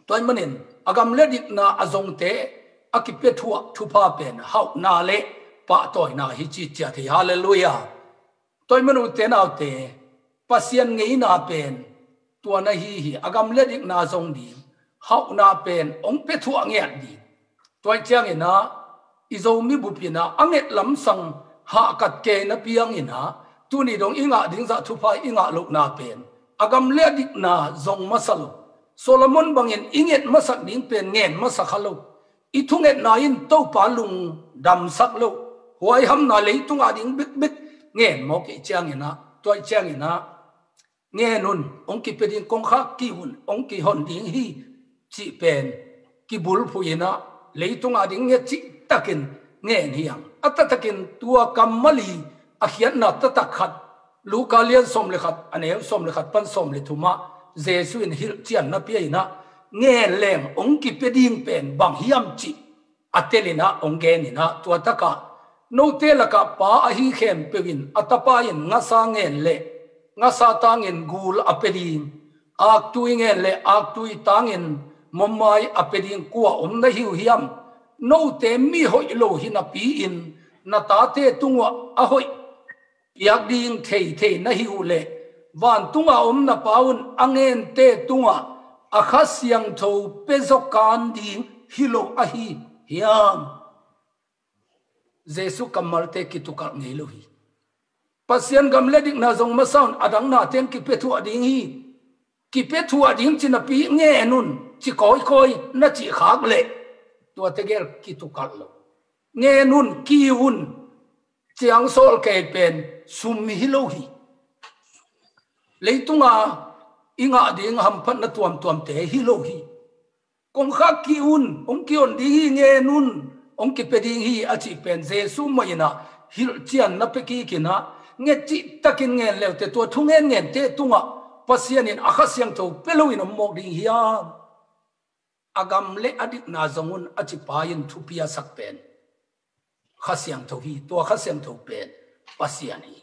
Tua ahih manin a gam le a dikna a zongte a kipia thuah thupha pen hauhna le pahtawina hi cih ciat hi. Halleluiah. Tua ahih manin ute naute, Pasian ngeina pen tua na hi hi. A gam le a dikna zong ding, hauhna pen hong pia thuah ngiat ding. Tua ahih ciangin a, i Zomi bup in a, a nget lamsang hahkat kei napi hangin a, tuni dong i ngah ding zah thupha i ngah lohna pen a gam le a dikna zong masa lo. Solomon bangin i nget masak ding pen ngen masa kha lo. I thungetna in Topa lungdamsak lo. Huaihamna leitung a ding bekbek ngen mawk ahih ciangin a, tua ahih ciangin a, ngen un, hong kipia ding, kongkhak kik un, hong kihon ding hi, cih pen kibulphuh in a, leitung a ding nget cihtakin ngen hi hang. A taktakin tua kammal i a khiatna taktak khat, Luka lian sawm le khat, a neu sawm le khat pan sawm le thum ah Jesuh in hilhcianna pia in a, ngen leng hong kipia ding pen bang hiam cih a tel in a hong gen in a, tua tak ah, note lakah pa ahi khempeuh in a tapa in ngasa ngen leh ngasa tangin gul a pia ding, aktui ngen leh aktui tangin momai a pia ding kua om na hi uh hiam? Note mi hoih lo hi napi-in na tate tungah a hoih piak ding theithei na hi uh leh, vantung a om na Pa un a ngente tungah a Kha Siangtho pia zaw kan ding hi lo ahi hiam? Jesuh kammalte kitukalh ngei lo hi. Pasian gam le dikna zong masa un, a dang na teng kipia thuah ding hi. Kipia thuah ding ci napi, ngen un ci kawikawi na cih khak leh, tuate gel kitukalh lo. Ngen un, kiu un, ciang sawl kei pen sum hi lo hi. Leitung a i ngah ding hamphatna tuamtuamte hi lo hi. Kongkhak kik un, hong kihon ding hi, ngen un, hong kipia ding hi, a cih pen Jesuh mah in a hilhcianna pia kik in a, nget cihtakin ngen leute tua thu ngen ngente tungah Pasian in a Kha Siangtho pia loin om mawk ding hiam? a gam le a dikna zong un a ci pa in thupi a sak pen Kha Siangtho hi. Tua Kha Siangtho pen Pasian hi.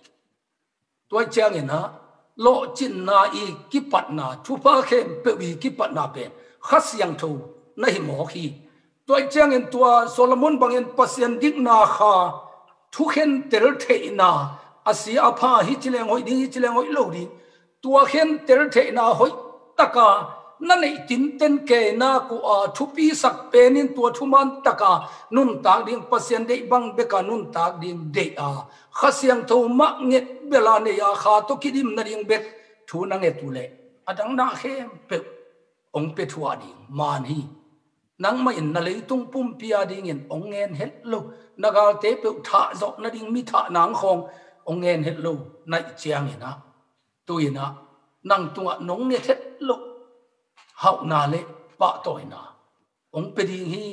Tua ciangin ah lawhcinna i kipatna, thupha khempeuh i kipatna pen Kha Siangtho na hi mawk hi. Tua ciangin tua Solomon bangin Pasian dikna kha, thukhen tel theihna, a sia a pha, hi ci leng hoih ding, hi ci leng hoih lo ding, tua khentel theihna hoih taka na neih tinten kei nak uh a, thupisak penin tua thuman taka nuntak ding, Pasian deih bang beka nuntak ding deih a, Kha Siangtho mah nget bela nei a, kha tawh kidim nading bek thu na nget uh leh a dang na khempeuh hong pia thuah ding man hi. Nangmah in na leitung pumpi a dingin hong ngen het lo, na galte peuh thah zawh nading mi thah nang khawng hong ngen het lo, naih ciangin ah, tu-in ah nang tungah nong nget het loh hauhna le pahtawina hong pia ding hi.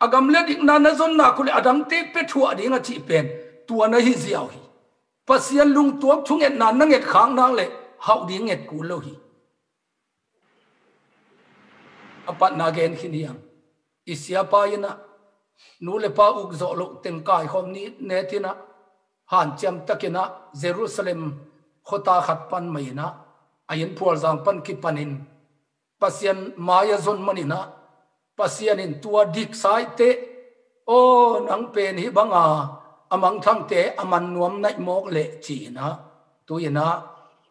A gam le dikna na zon nak uh leh a dangte pia thuah ding a cih pen tua na hi ziau hi. Pasian lungtuak thungetna na nget khak nak leh hauh ding nget kul lo hi. A patna gen khin hiam? I siapa in ah nu le pa uk zawh loh teng kaikhawm ni netin ah hanciam takin ah Jerusalem khuata khat pan mah in ah, a inn phualzang pan kipanin Pasian mai-ah zon manin ah, Pasian in tua diksaite, aw, nang pen hih banga a mangthangte a man nuam naih mawk leh ci-in ah, tu-in ah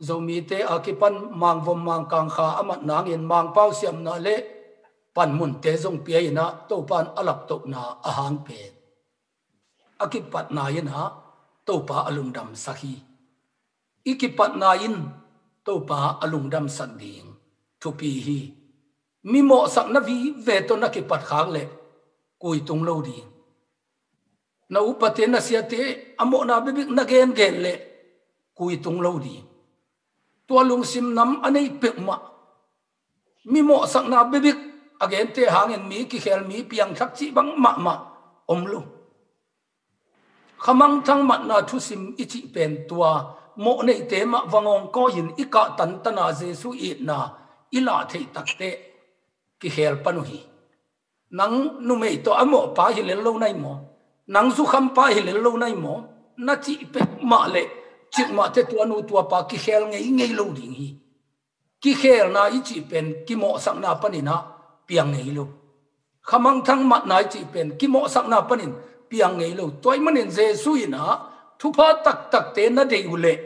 Zomite a kipan Mangvom Mangkang kha a mat nangin Mangpau siamna le panmunte zong pia in ah Topa in a laptohna a hang pen a kipatna in ah Topa a lungdamsak hi. I kipatna in Topa a lungdamsak ding thupi hi. Mi mawhsakna vive tawh na kipat khak leh kui tung lo ding. Na upate, na siate a mawhna bekbek na gengen leh kui tung lo ding. Tua lungsim nam a nei peuhmah, mi mawhsakna bekbek a gente hangin mi kikhel, mi piangthak cih bang mahmah om lo. Khamangthang matna thusim i cih pen tua mawhneite mah va ngawngkawi-in i kah tantana Jesu itna i lah theih takteh kikhel pan uh hi. Nang numei tawh a mawhpa hi lel lo nai maw? Nang zukhampa hi lel lo nai maw? Na cih peuhmah leh cikmah teh tua nu tua pa kikhel ngeingei lo ding hi. Kikhelna i cih pen kimawhsakna panin ah piang ngei lo. Khamangthang matna i cih pen kimawhsakna panin piang ngei lo. Tua ahih manin Jesu in ah thupha taktakte na deih uh leh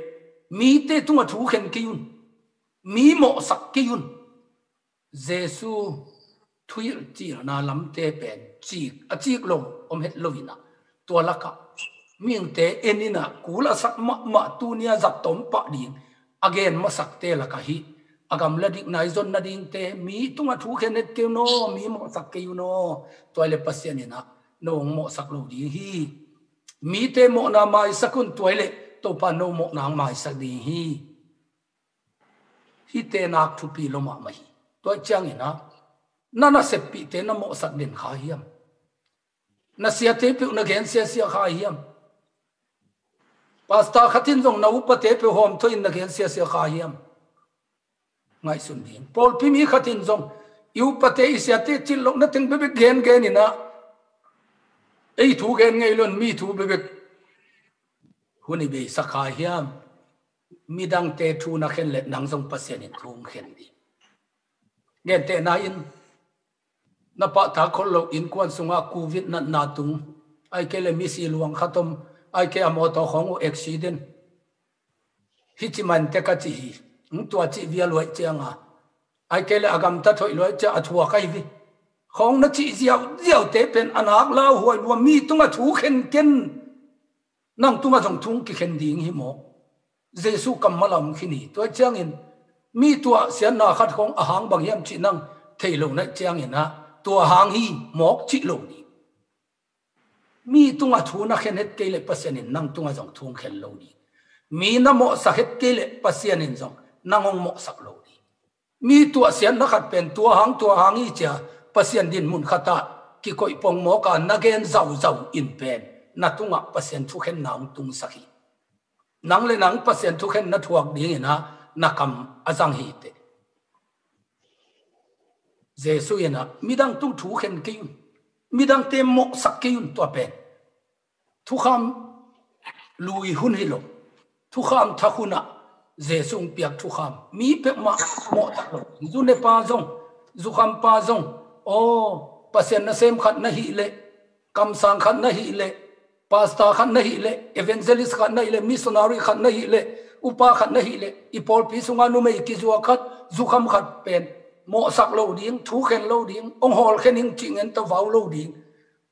mite tungah thu khen kei un. Mi mawhsak kei un. Jesu thuhilhcilna lamte pen cik a cik lo om het lo in ah, tua lakah mihingte en in ah kul a sak mahmah, tuni-a zat tawm pah ding a gen masakte lakah hih a gam le dikna i zon nadingte, mi tungah thu khen het kei un aw, mi mawhsak kei un aw. Tua hi leh Pasian in ah no hong mawhsak lo ding hi. Mite mawhna maisak un, tua hi leh Topa no mawhna hong maisak ding hi. Hihte nak thupi lua mahmah hi. Tua ciangin ah na naseppihte na mawhsak den kha hiam? Na siate peuh na gensiasia kha hiam? Pastor khat in zong na upate peuh hawmthawh in na gensiasia kha hiam? Ngaihsun ding. Pawlpi mi khat in zong i upate, i siate cih lohna teng bekbek gengen in ah ei thu gen ngei lo in mi thu bekbek hun i beisak kha hiam? Midangte thu na khen leh nang zong Pasian in thu hong khen ding. Gentehna in na pahtak khol loh innkuan sungah covid natna tung, ahih kei leh misi luang khat om, ahih kei a mawtaw khawng uh accident, hih ci man tek a ci hi. Tua cih vial uh ahih ciangin, ahih kei leh a gamtat hoih lua ahih ciangin a thuak ahi hi. Khawng na cih ziauziaute pen a nak lauhuai lua, mi tungah thu khen ken. Nang tungah zong thu hong kikhen ding hi maw? Jesu kammal a om khin hi. Tua ciangin mi tua siatna khat khawng a hang bang hiam cih nang thei lo na ciangin ah tua hang hi mawk cih lo ding. Mi tungah thu na khen het kei leh Pasian in nang tungah zong thu hong khen lo ding. Mi na mawhsak het kei leh Pasian in zong nang hong mawhsak lo ding. Mi tuahsiatna khat pen tua hang tua hang hi cia Pasian dinmun khatah kikoih pongmawk a na gen zauzau in pen na tungah Pasian thukhenna hong tungsak hi. Nang le nang Pasian thukhen na thuak dingin ah na kam a zang hi teh. Jesuh in ah midang tung thu khen kei un, midangte mawhsak kei un. Tua pen thukham lui hun hi lo, thukham thak hunah Jesuh hong piak thukham mi peuhmah mawhsak lo. Zu nepa zong, zukhampa zong, aw, Pasian nasem khat na hih leh, kamsang khat na hih leh, pastor khat na hih leh, evangelist khat na hih leh, missionary khat na hih leh, upa khat na hih leh, i pawlpi sunga numei kizuak khat, zukham khat pen mawhsak lo ding, thu khen lo ding, hong hawlkhen ing cih ngen tavau lo ding.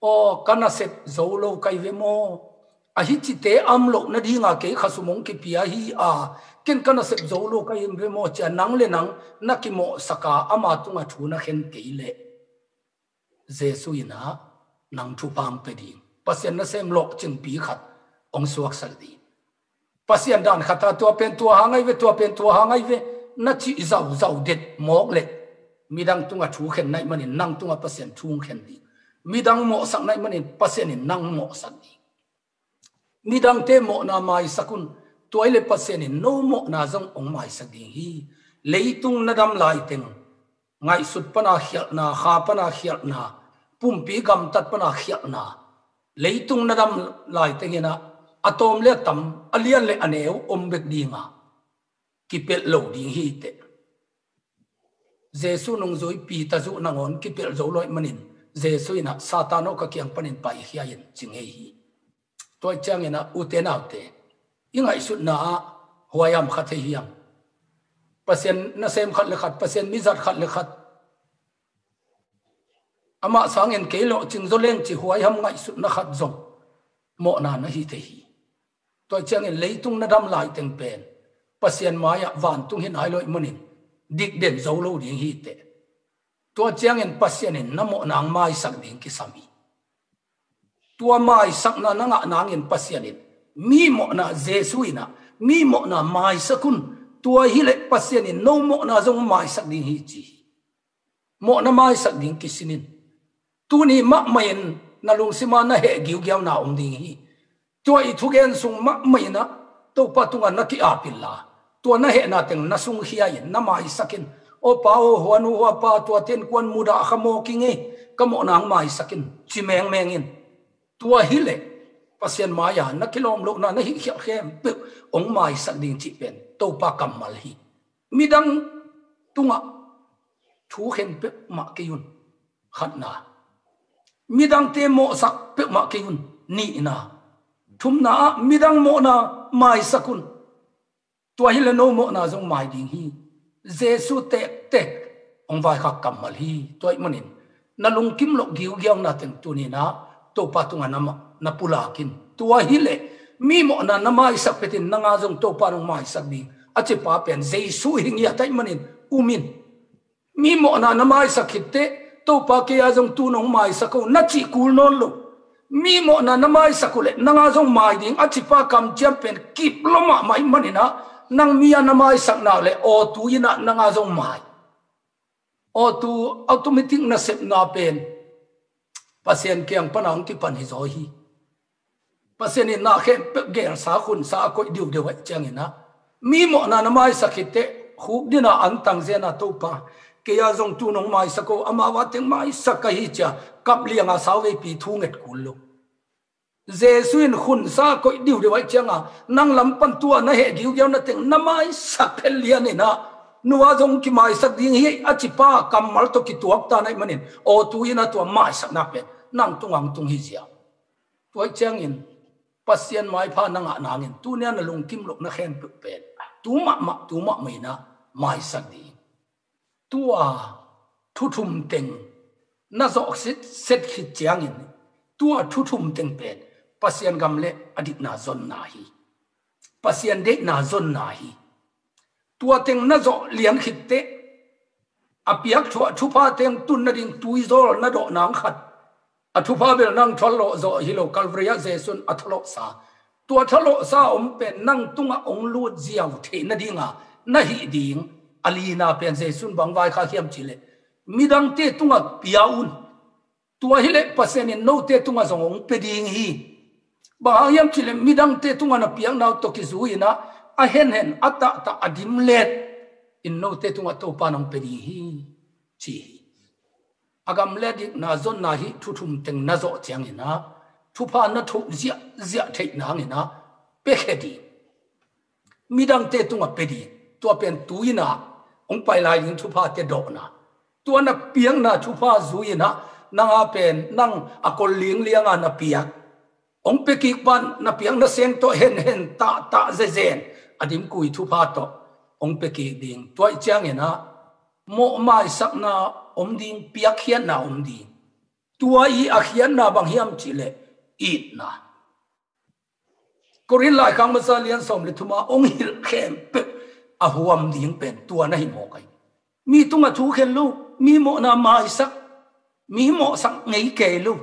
Aw, ka nasep zo lo ka hi ve maw? Ahi cite am loh nadinga kei khasum hong kipia hi a, ken ka nasep zo lo ka hi ve maw cia nang le nang na kimawhsak a, ama tunga thu na khen kei leh Jesuh in ah nang thupha hong pia ding, Pasian nasem lawhcingpi khat hong suaksak ding. Pasian dan khat a tua pen tua hang ahi ve, tua pen tua hang ahi ve na cih zauzau det mawk leh midang tunga thu khen na hih manin nang tunga Pasian thu hong khen ding. Midang mawhsak na hih manin Pasian in nang mawhsak ding. Midangte mawhna maisak un. Tua hi leh Pasian in no mawhna zong hong maisak ding hi. Leitung na dam laiteng ngaihsut pana khialhna, kha pana khialhna, pumpi gamtat pana khialhna, leitung na dam laiteng in ah a tawm le a tam, a lian le a neu om bek ding a, kipelh lo ding hi teh. Jesuh nungzui Peter zuh nangawn kipelh zo lo ahih manin Jesuh in ah, Satan aw, ka kiang panin paikhia in, ci ngei hi. Tua ciangin ah, ute naute, i ngaihsutna ah huaiham kha thei hiam? Pasian nasem khat le khat, Pasian mizat khat le khat, amah sangin kei lawhcing zaw leng ci huaiham ngaihsutna khat zong mawhna na hi thei hi. Tua ciangin leitung na dam laiteng pen Pasian mai-ah vantung hi nai lo ahih manin dikden zo lo ding hi teh. Tua ciangin Pasian in na mawhna hong maisak ding kisam hi. Tua maisakna na ngah nangin Pasian in mi mawhna, Jesuh in ah mi mawhna maisak un. Tua hi leh Pasian in no mawhna zong maisak ding hi, ci hi. Mawhna maisak ding kisin in. Tuni mahmah in na lungsima na heh giugiauna om ding hi. Tua i thugen sung mahmah in ah Topa tungah na ki-ap inla, tua na hehna teng na sungkhia in, na maisak in. Aw pa aw, hua nu hua pa, tuate in kuan mudah kha mawk ing ei, ka mawhna hong maisak in, ci mengmeng in. Tua hi leh Pasian mai-a na kilawm lohna, na hihkhialh khempeuh hong maisak ding cih pen Topa kammal hi. Midang tungah thu khen peuhmah kei un, khatna. Midangte mawhsak peuhmah kei un, nihna. Thumna ah midang mawhna maisak un. Tua hi leh no mawhna zong mai ding hi. Jesuh tektek hong vaikhak kammal hi. Tua ahih manin na lungkim loh giugiauna teng tuni in ah Topa tungah na ma-, na pulak in. Tua hi leh mi mawhna na maisak phetin nang a zong Topa in hong maisak ding a cipa pen Jesuh hi ngiat ahih manin um in. Mi mawhna na maisak khit teh, Topa, kei a zong tu-in hong maisak o, na cih kul nawn lo. Mi mawhna na maisak uh leh nang a zong mai ding a cipa kamciam pen kip lua mahmah ahih manin ah, nang mi a na maisakna uh leh aw, tu-in ah nang a zong mai. Aw, tu automatic nasepna pen Pasian kiang pana hong kipan hi zaw hi. Pasian in na khempeuh gelsa, khunsa a koih diudeu ahih ciangin ah, mi mawhna na maisak khit teh, khukdin a antang zen a, Topa, kei a zong tu-in hong maisak o, amau a teng maisak ka hi, ci-a kap liang a sauveipi thu nget kul lo. Jesuh in khunsa a koih diudeu ahih ciangin, nang lam pan tua na heh giugiauna teng na maisak phet lian in ah, nu a zong kimaisak ding hi a cipa kammal tawh kituak ta na hih manin, aw, tu-in ah tua maisakna pen nang tungah hong tung hi ziau. Tua ahih ciangin Pasian maipha na ngah nangin tuni a na lungkim loh na khempeuh pen tu mahmah, tu mahmah in ah maisak ding. Tua thu thum teng na zawh set, set khit ciangin, tua thu thum teng pen Pasian gam le a dikna zonna hi. Pasian deihna zonna hi. Tua teng na zawh lian khit teh, a piak thu-, thupha teng tun nading tuizawl na dawh nang khat, a thupha bel nang thuallawh zawh hi lo, Calvary ah Jesuh in a thuallawhsa, tua thuallawhsa a om pen nang tungah hong lut ziau theih nadinga na hih ding a lina pen Jesuh in bang vaikhak hiam cih leh, midangte tungah pia un. Tua hi leh Pasian in note tungah zong hong pia ding hi. Bang hang hiam cih leh midangte tungah na piakna uh tawh kizui in ah, a henhen, a tahtah, a dimlet in note tungah Topa in hong pia ding hi, ci hi. a gam le a dikna zonna hih thu thum teng na zawh ciangin ah thupha na thoh ziahziah theih nangin ah pia khia ding. Midangte tungah pia ding. Tua pen tu-in ah hong pai lai ding thuphate dawhna. Tua na piakna thupha zui-in ah nang a pen nang a kol linglianga na piak, hong pia kik pan na piakna seng tawh henhen tahtah zezen a dimkui thupha tawh hong pia kik ding. Tua ih ciangin ah mawh maisakna om ding, piakkhiatna om ding. Tua ih a khiatna bang hiam cihleh itna. Korin laikhak masa lian sawm le thuma hong hilh khempeuh a huam ding pen tua na hi mawk ahi. Mi tungah thu khen lo, mi mawhna maisak, mi mawhsak ngei kei lo.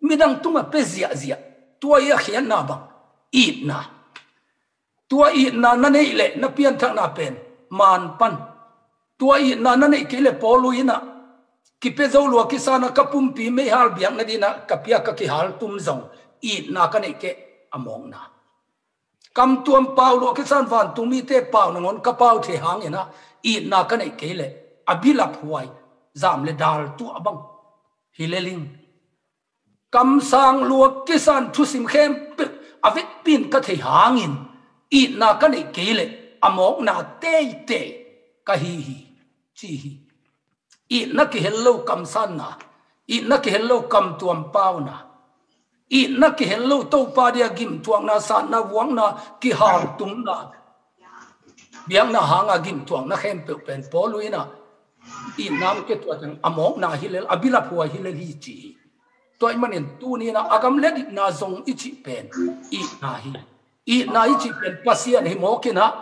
Midang tungah pia ziahziah. Tua ih a khiatna bang itna. Tua itna na neih leh na pianthakna pen maan pan. Tua itna na neih kei leh Paul in ah kipia zo lua kisan ah ka pumpi meihal biakna dingin ah ka pia ka kihal tum zong itna ka neih kei a mawkna. Kamtuam pau lua kisan vantung mite pau nangawn ka pau thei hangin ah itna ka neih kei leh a bilap huai, zam le dal tuah bang hi lel ing. Kamsang lua kisan thusim khempeuh a vekpi in ka thei hangin itna ka neih kei leh a mawkna teitei ka hi hi, ci hi. Itna kihel lo kamsanna, itna kihel lo kamtuam pauna, itna kihel lo Topa dia gimtuakna, satna, vuakna, kihaltumna, biakna hanga gimtuakna khempeuh pen Paul in ah itna hong pia, tua teng a mawkna hi lel, a bilap huai hi lel hi, ci hi. Tua ih manin tuni-in ah a gam le a dikna zong i cih pen itna hi. Itna i cih pen Pasian hi mawk in ah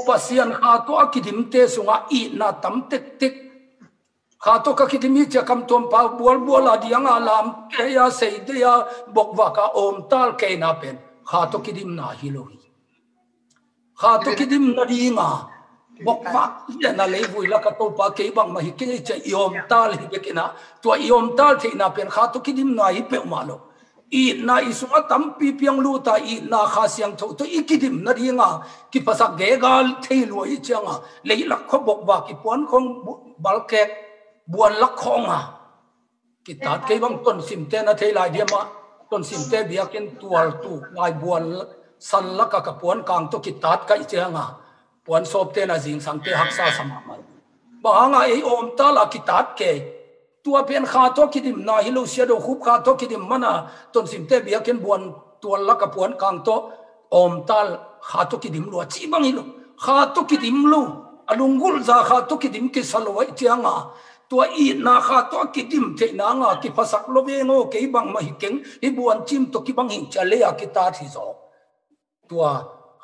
Pasian kha tawh a kidimte sungah itna tam tektek. Kha tawh ka kidim hi ci-a kamtuam pau bualbual a diang a lam kei a, sei dei a, bokvak a awmtal keina pen kha tawh kidimna hi lo hi. Kha tawh kidim nadinga bokvak lian a leivui lak a Topa kei bangmah hi kei ci-a i awmtal hi bek in ah, tua i awmtal theihna pen kha tawh kidimna hi peuhmah lo. Itna i sungah tampi piang lut a, itna Kha Siangtho tawh i kidim nadinga kiphasak gegal thei lua i cianga leilak khua bokvak, i puankhawng bu-, balkek, buanlak khawnga kitat. Kei bang tonsimte na thei lai diam ah, tonsimte biakinn tual tuk lai buan san laka ka puan kang tawh kitat ka ih cianga puan sawpte na zingsangte haksa sa mahmah. Bang hanga ei awmtal a kitat kei? Tua pen kha tawh kidimna hi lo, Sia Do Khup kha tawh kidim mana tonsimte biakinn buan tual laka puan kang tawh awmtal kha tawh kidim lua cih bang hi lo. Kha tawh kidim lo, a lunggulh za kha tawh kidim kisa lo ahih cianga tua itna kha tawh a kidim theih nanga kiphasak lo veng aw, kei bangmah hi keng, hih buancim tawh kibang hing ci-a lei-a kitat hi zaw. Tua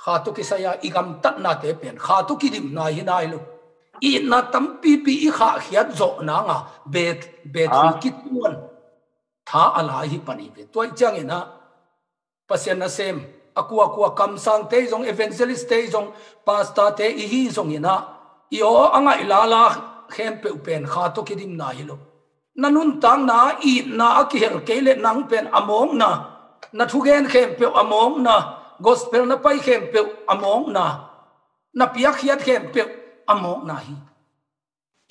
kha tawh kisai-a i gamtatnate pen kha tawh kidimna hi nai lo. Itna tampipi i khahkhiat zawh nanga bet, bet, ah, kituan tha a lai hi pan hi ve. Tua ih ciangin ah Pasian nasem a kuakua, kamsangte i zong, evangelistte i zong, pastorte i hi zongin ah i aw a ngaih lala khempeuh pen kha tawh kidimna hi lo. Na nuntakna itna a kihel kei leh nang pen a mawkna, na thugen khempeuh a mawkna, gospel na pai khempeuh a mawkna, na piakkhiat khempeuh a mawkna hi.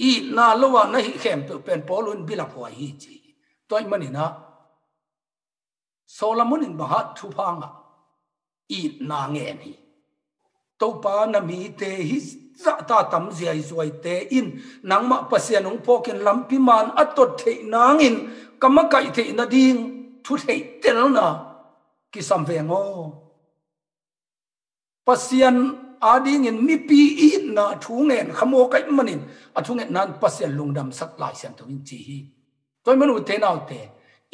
Itna lo a na hih khempeuh pen Paul in bilap huai hi ci hi. Tua ih manin ah Solomon in bang hang thupha ngah? Itna ngen hi. Topa, na mite hih zahta tam ziaizuaite in nangmah Pasian hong phawkin lampi man a tot theih nangin ka makaih theih nading thu theihtelna kisam veng aw. Pasian adingin mipi itna thu ngen kha mawk ahih manin a thungetna in Pasian lungdamsak Lai Siangtho in ci hi. Tua ih man ute naute,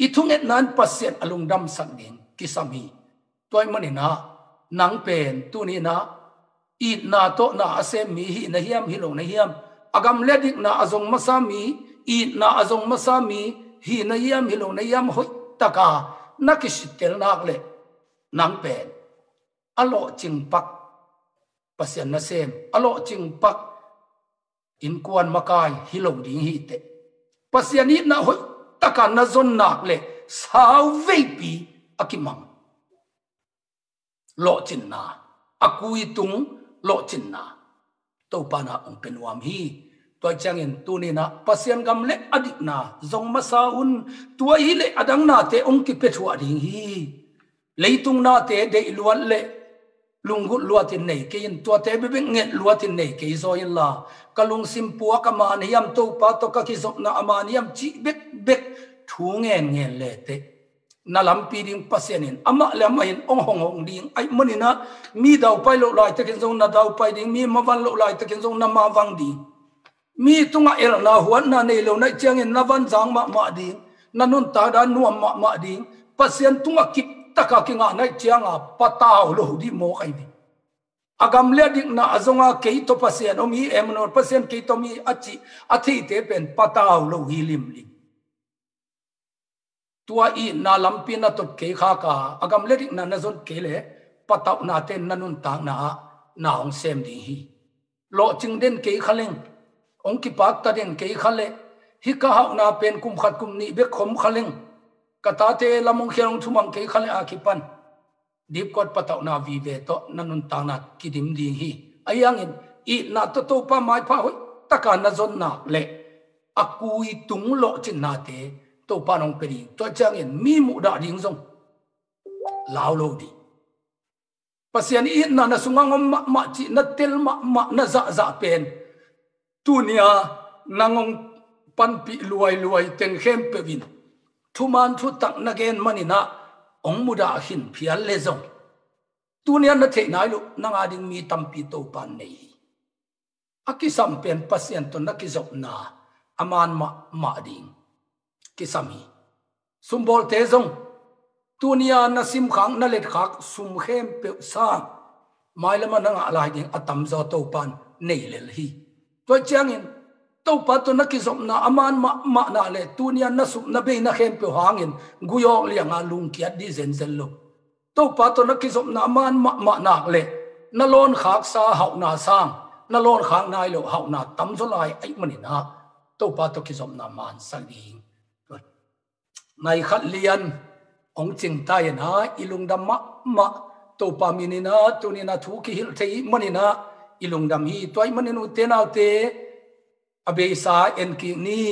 i thungetna in Pasian a lungdamsak ding kisam hi. Tua ih manin ah nang pen tuni-in ah itna tawh na a sem mi hi na hiam, hi lo na hiam? A gam le a dikna a zong masa mi, itna a zong masa mi hi na hiam, hi lo na hiam? Hoihtaka na kisittel nak leh nang pen a lawhcing pak, Pasian nasem a lawhcing pak, innkuan makai hi lo ding hi teh. Pasian itna hoihtaka na zon nak leh sauveipi a kimang lawhcinna, a kuitung lawhcinna Topa in ah hong pia nuam hi. Tua ciangin tuninah Pasian gam le a dikna zong masa un. Tua hi le a dang nate hong kipia thuah ding hi. Leitung nate deih luat le lunggulh luatin nei kei in, tuate bekbek nget luatin nei kei zaw inla, ka lungsim puak a man hiam, Topa tawh ka kizopna a man hiam cih bekbek thu ngen ngen leteh na lampi ding Pasian in amah le amah in hong hong hong ding ahih maninah, mi daupai loh laitakin zong na daupai ding, mi mavan loh laitakin zong na mavang ding. Mi tungah elna huatna nei lo naih ciangin na vanzang mahmah ding, na nuntak dan nuam mahmah ding. Pasian tungah kiptaka kingah naih cianga patau lo dih mawk ahi ding. A gam le a dikna a zonga kei tawh Pasian om hi, Emmanuel, Pasian kei tawh om hi a cih a theite pen patau lo hi limlim. Tua itna lampi na tot kei khaka, a gam le dikna na zon kei le patauhnate na nuntakna ah na hong sem ding hi. Lawhcing den kei kha leng, hong kipakta den kei kha le, hih ka hauhna pen kum khat kum nih bek khom kha leng, ka tate lam hong khial hong thumang kei kha le a kipan dipkuat patauhna vive tawh na nuntakna kidim ding hi. Ahi hangin itna tawh Topa maipha hoihtaka na zon nak le a kui tung lawhcinnate Topa in hong pia ding. Tua ciangin mi muhdah ding zong lau lo ding. Pasian itna na sungah om mahmah cih na tel mahmah na zahzah pen tunia nang hong panpih luailuai teng khempeuh in thuman thutak na gen maninah hong mudah khin phial le zong, tunia na theih nai loh nang a ding mi tampi Topa in nei hi. A kisam pen Pasian tawh na kizopna a man mahmah ding kisam hi. Sumbawlte zong tunia na simkhak na letkhak sum khempeuh sang mailamah na ngah lai ding a tamzaw Topa in nei lel hi. Tua ciangin Topa tawh na kizopna a man mahmah nak le tunia na sup na bei na khempeuh hangin gui awk lianga lungkiat dih zenzen lo. Topa tawh na kizopna a man mahmah nak le na lawnkhaksa hauhna sang na lawnkhak nai lo hauhna tamzaw lai ahih maninah Topa tawh kizopna mansak ding. Nai khat lian hong cingta inah i lungdam mahmah. Topa mininah tuninah thu kihilh thei maninah i lungdam hi. Tua ahih manin ute naute, a beisa en kik ni.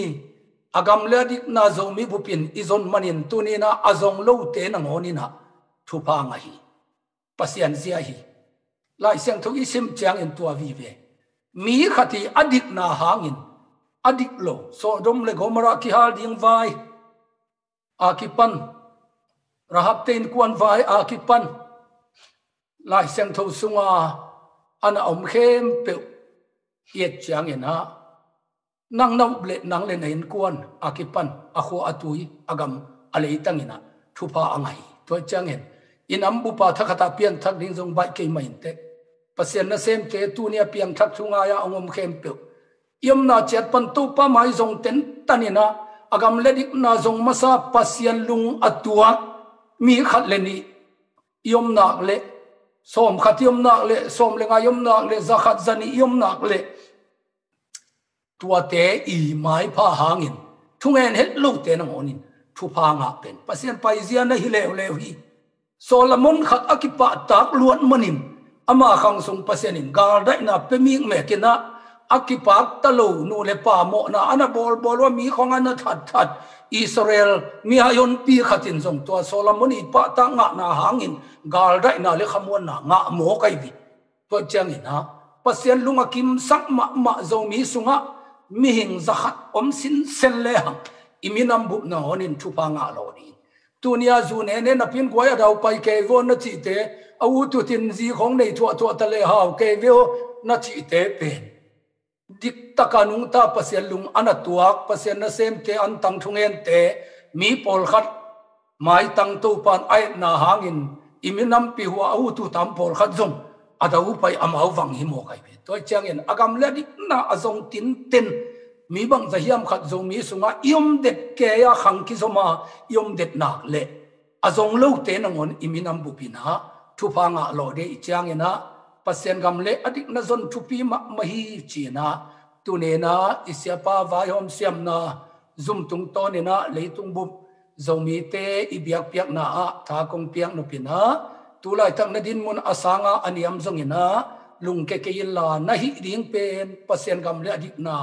A gam le a dikna Zomi bupin i zon manin tuninah a zong lote nangawninah thupha ngah hi. Pasian zia hi. Lai Siangtho i sim ciangin tua vive. Mi khat hi a dikna hangin a dik lo, Sodom le Gomorrah kihal ding vai a kipan, Rahabte innkuan vai a kipan, Lai Siangtho sunga a na om khempeuh i et cianginah nang na up le nang le na innkuan a kipan a khua a tui a gam a leitanginah thupha a ngah hi. Tua ciangin i nam bupa thakhatah pianthak ding zong baih kei mah inteh. Pasian nasemte tunia piangthak thu ngai-a hong om khempeuh i omna ciat pan Topa mai zong tentan inah a gam le dikna zong masa Pasian lung a tuak mi khat le nih i om nak le, sawm khat i om nak le, sawm le nga i om nak le, za khat za nih i om nak le, tuate i maipha hangin thungen het lote nangawnin thupha ngah pen Pasian paizia na hi leuleu hi. Solomon khat a kipahtak luat manin ama khang sung Pasian in galdaihna pia mikmek inah a kipakta lo nu le pa mawhna a na bawlbawl uh a mi khawng a na thatthat Israel mi haihonpi khat in zong tua Solomon i pahtak ngahna hangin galdaihna le khamuanna ngah mawk ahi hi. Tua cianginah Pasian lung a kimsak mahmah Zomi sungah mihing za khat om sinsen lehang i minam bup nangawnin thupha ngah lo ding. Tunia zu nene napin guai a daupai kei vua na cihte, a u tutin zi khawng nei thuahthuah ta le hau kei vua na cihte pen diktaka nungta Pasian lung a na tuak, Pasian nasemte, antang thungente, mi pawlkhat maitang Topa in a etna hangin i minampi hua a u tutam pawlkhat zong a daupai amau vang hi mawk ahi hi. Tua ciangin a gam le a dikna a zong tinten mi bangza hiam khat Zomi sungah i omdet kei-a khang kizoma i omdet nak le a zong lote nangawn i minam bupinah thupha ngah lawh dei i cianginah Pasian gam le a dikna zon thupi mahmah hi cinah tunenah i siapa vaihawm siamna zum tungtawninah leitung bup Zomite i biakpiakna ah tha kong piak nopinah tulaitak na dinmun a sanga a niam zonginah lungke kei inla na hih ding pen Pasian gam le a dikna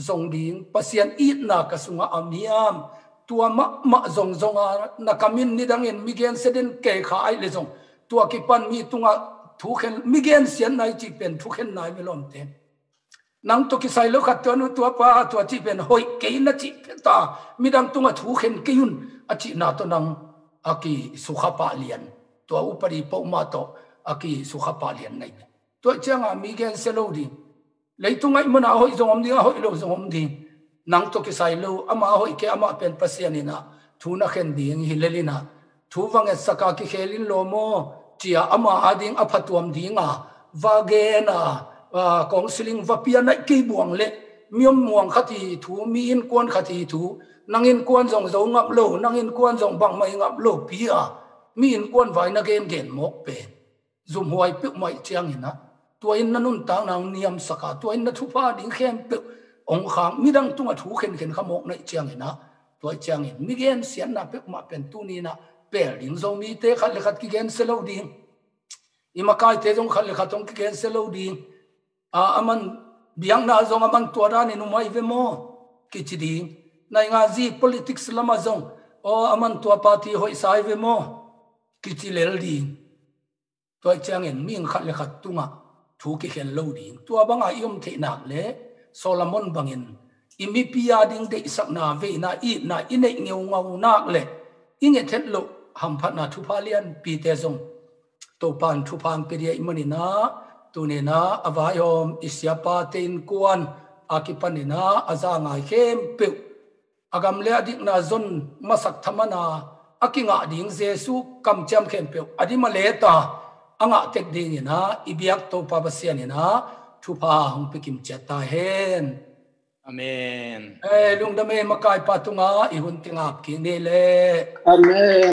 zong ding, Pasian itna ka sungah a miam, tua mahmah zongzonga na kamin nidangin mi gensia den kei kha aih le zong, tua kipan mi tungah thukhen, mi gensiatna i cih pen thukhenna i mi lawmte. Nang tawh kisai lo khat tua nu tua pa tua cih pen hoih kei na cih peta, midang tungah thukhen kei un a cihna tawh nang a kisukha pah lian. Tua upadi pohmah tawh a kisukha pah lian nai. Tua ciangah mi gensia lo ding. Leitung aih mana hoih zong om ding, a hoih lo zong om ding. Nang tawh kisai lo, ama hoih kei, amah pen Pasian inah thu na khen ding hi lel inah, thu va ngetsaka kikhel in lo maw, cia ama ading a phatuam dinga va gena, counseling va pia naih kei buang leh, mi om muang khat hi thu, mi innkuan khat hi thu, nang innkuan zong zo ngap lo, nang innkuan zong bangmah i ngap lo pi a, mi innkuan vai na gengen mawk pen zumhuai peuhmah ih cianginah, tua in na nuntakna hong niamsaka, tua in na thupha ding khempeuh hong khak, midang tungah thu khenkhen kha mawk na ih cianginah, tua ih ciangin mi gensiatna peuhmah pen tuninah pel ding. Zomite khat le khat kigensia lo ding. I makaite zong khat le khat hong kigensia lo ding. A, aman biakna zong aman tua danin um ahi ve maw kici ding. Nainganzi politics lamah zong, aw, aman tua party hoihsa ahi ve maw kici lel ding. Tua ih ciangin mihing khat le khat tungah thu kikhen lo ding. Tua banga i om theih nak le Solomon bangin i mipi ading deihsakna, veina, itna i neih ngeungau nak le i ngethet loh hamphatna thupha lianpite zong Topan thupha hong pia dih ahih maninah, tuninah a vaihawm i siapate innkuan a kipaninah a za ngai khempeuh a gam le a dikna zon masak thamana a kingah ding Jesu kamciam khempeuh a dim a leta a ngah tek dinginah i biak Topa Pasian inah thupha hong pia kimciat ta hen. Amen. Ei, lungdam ei, makaipa tungah i hun tengap kik ni leh. Amen.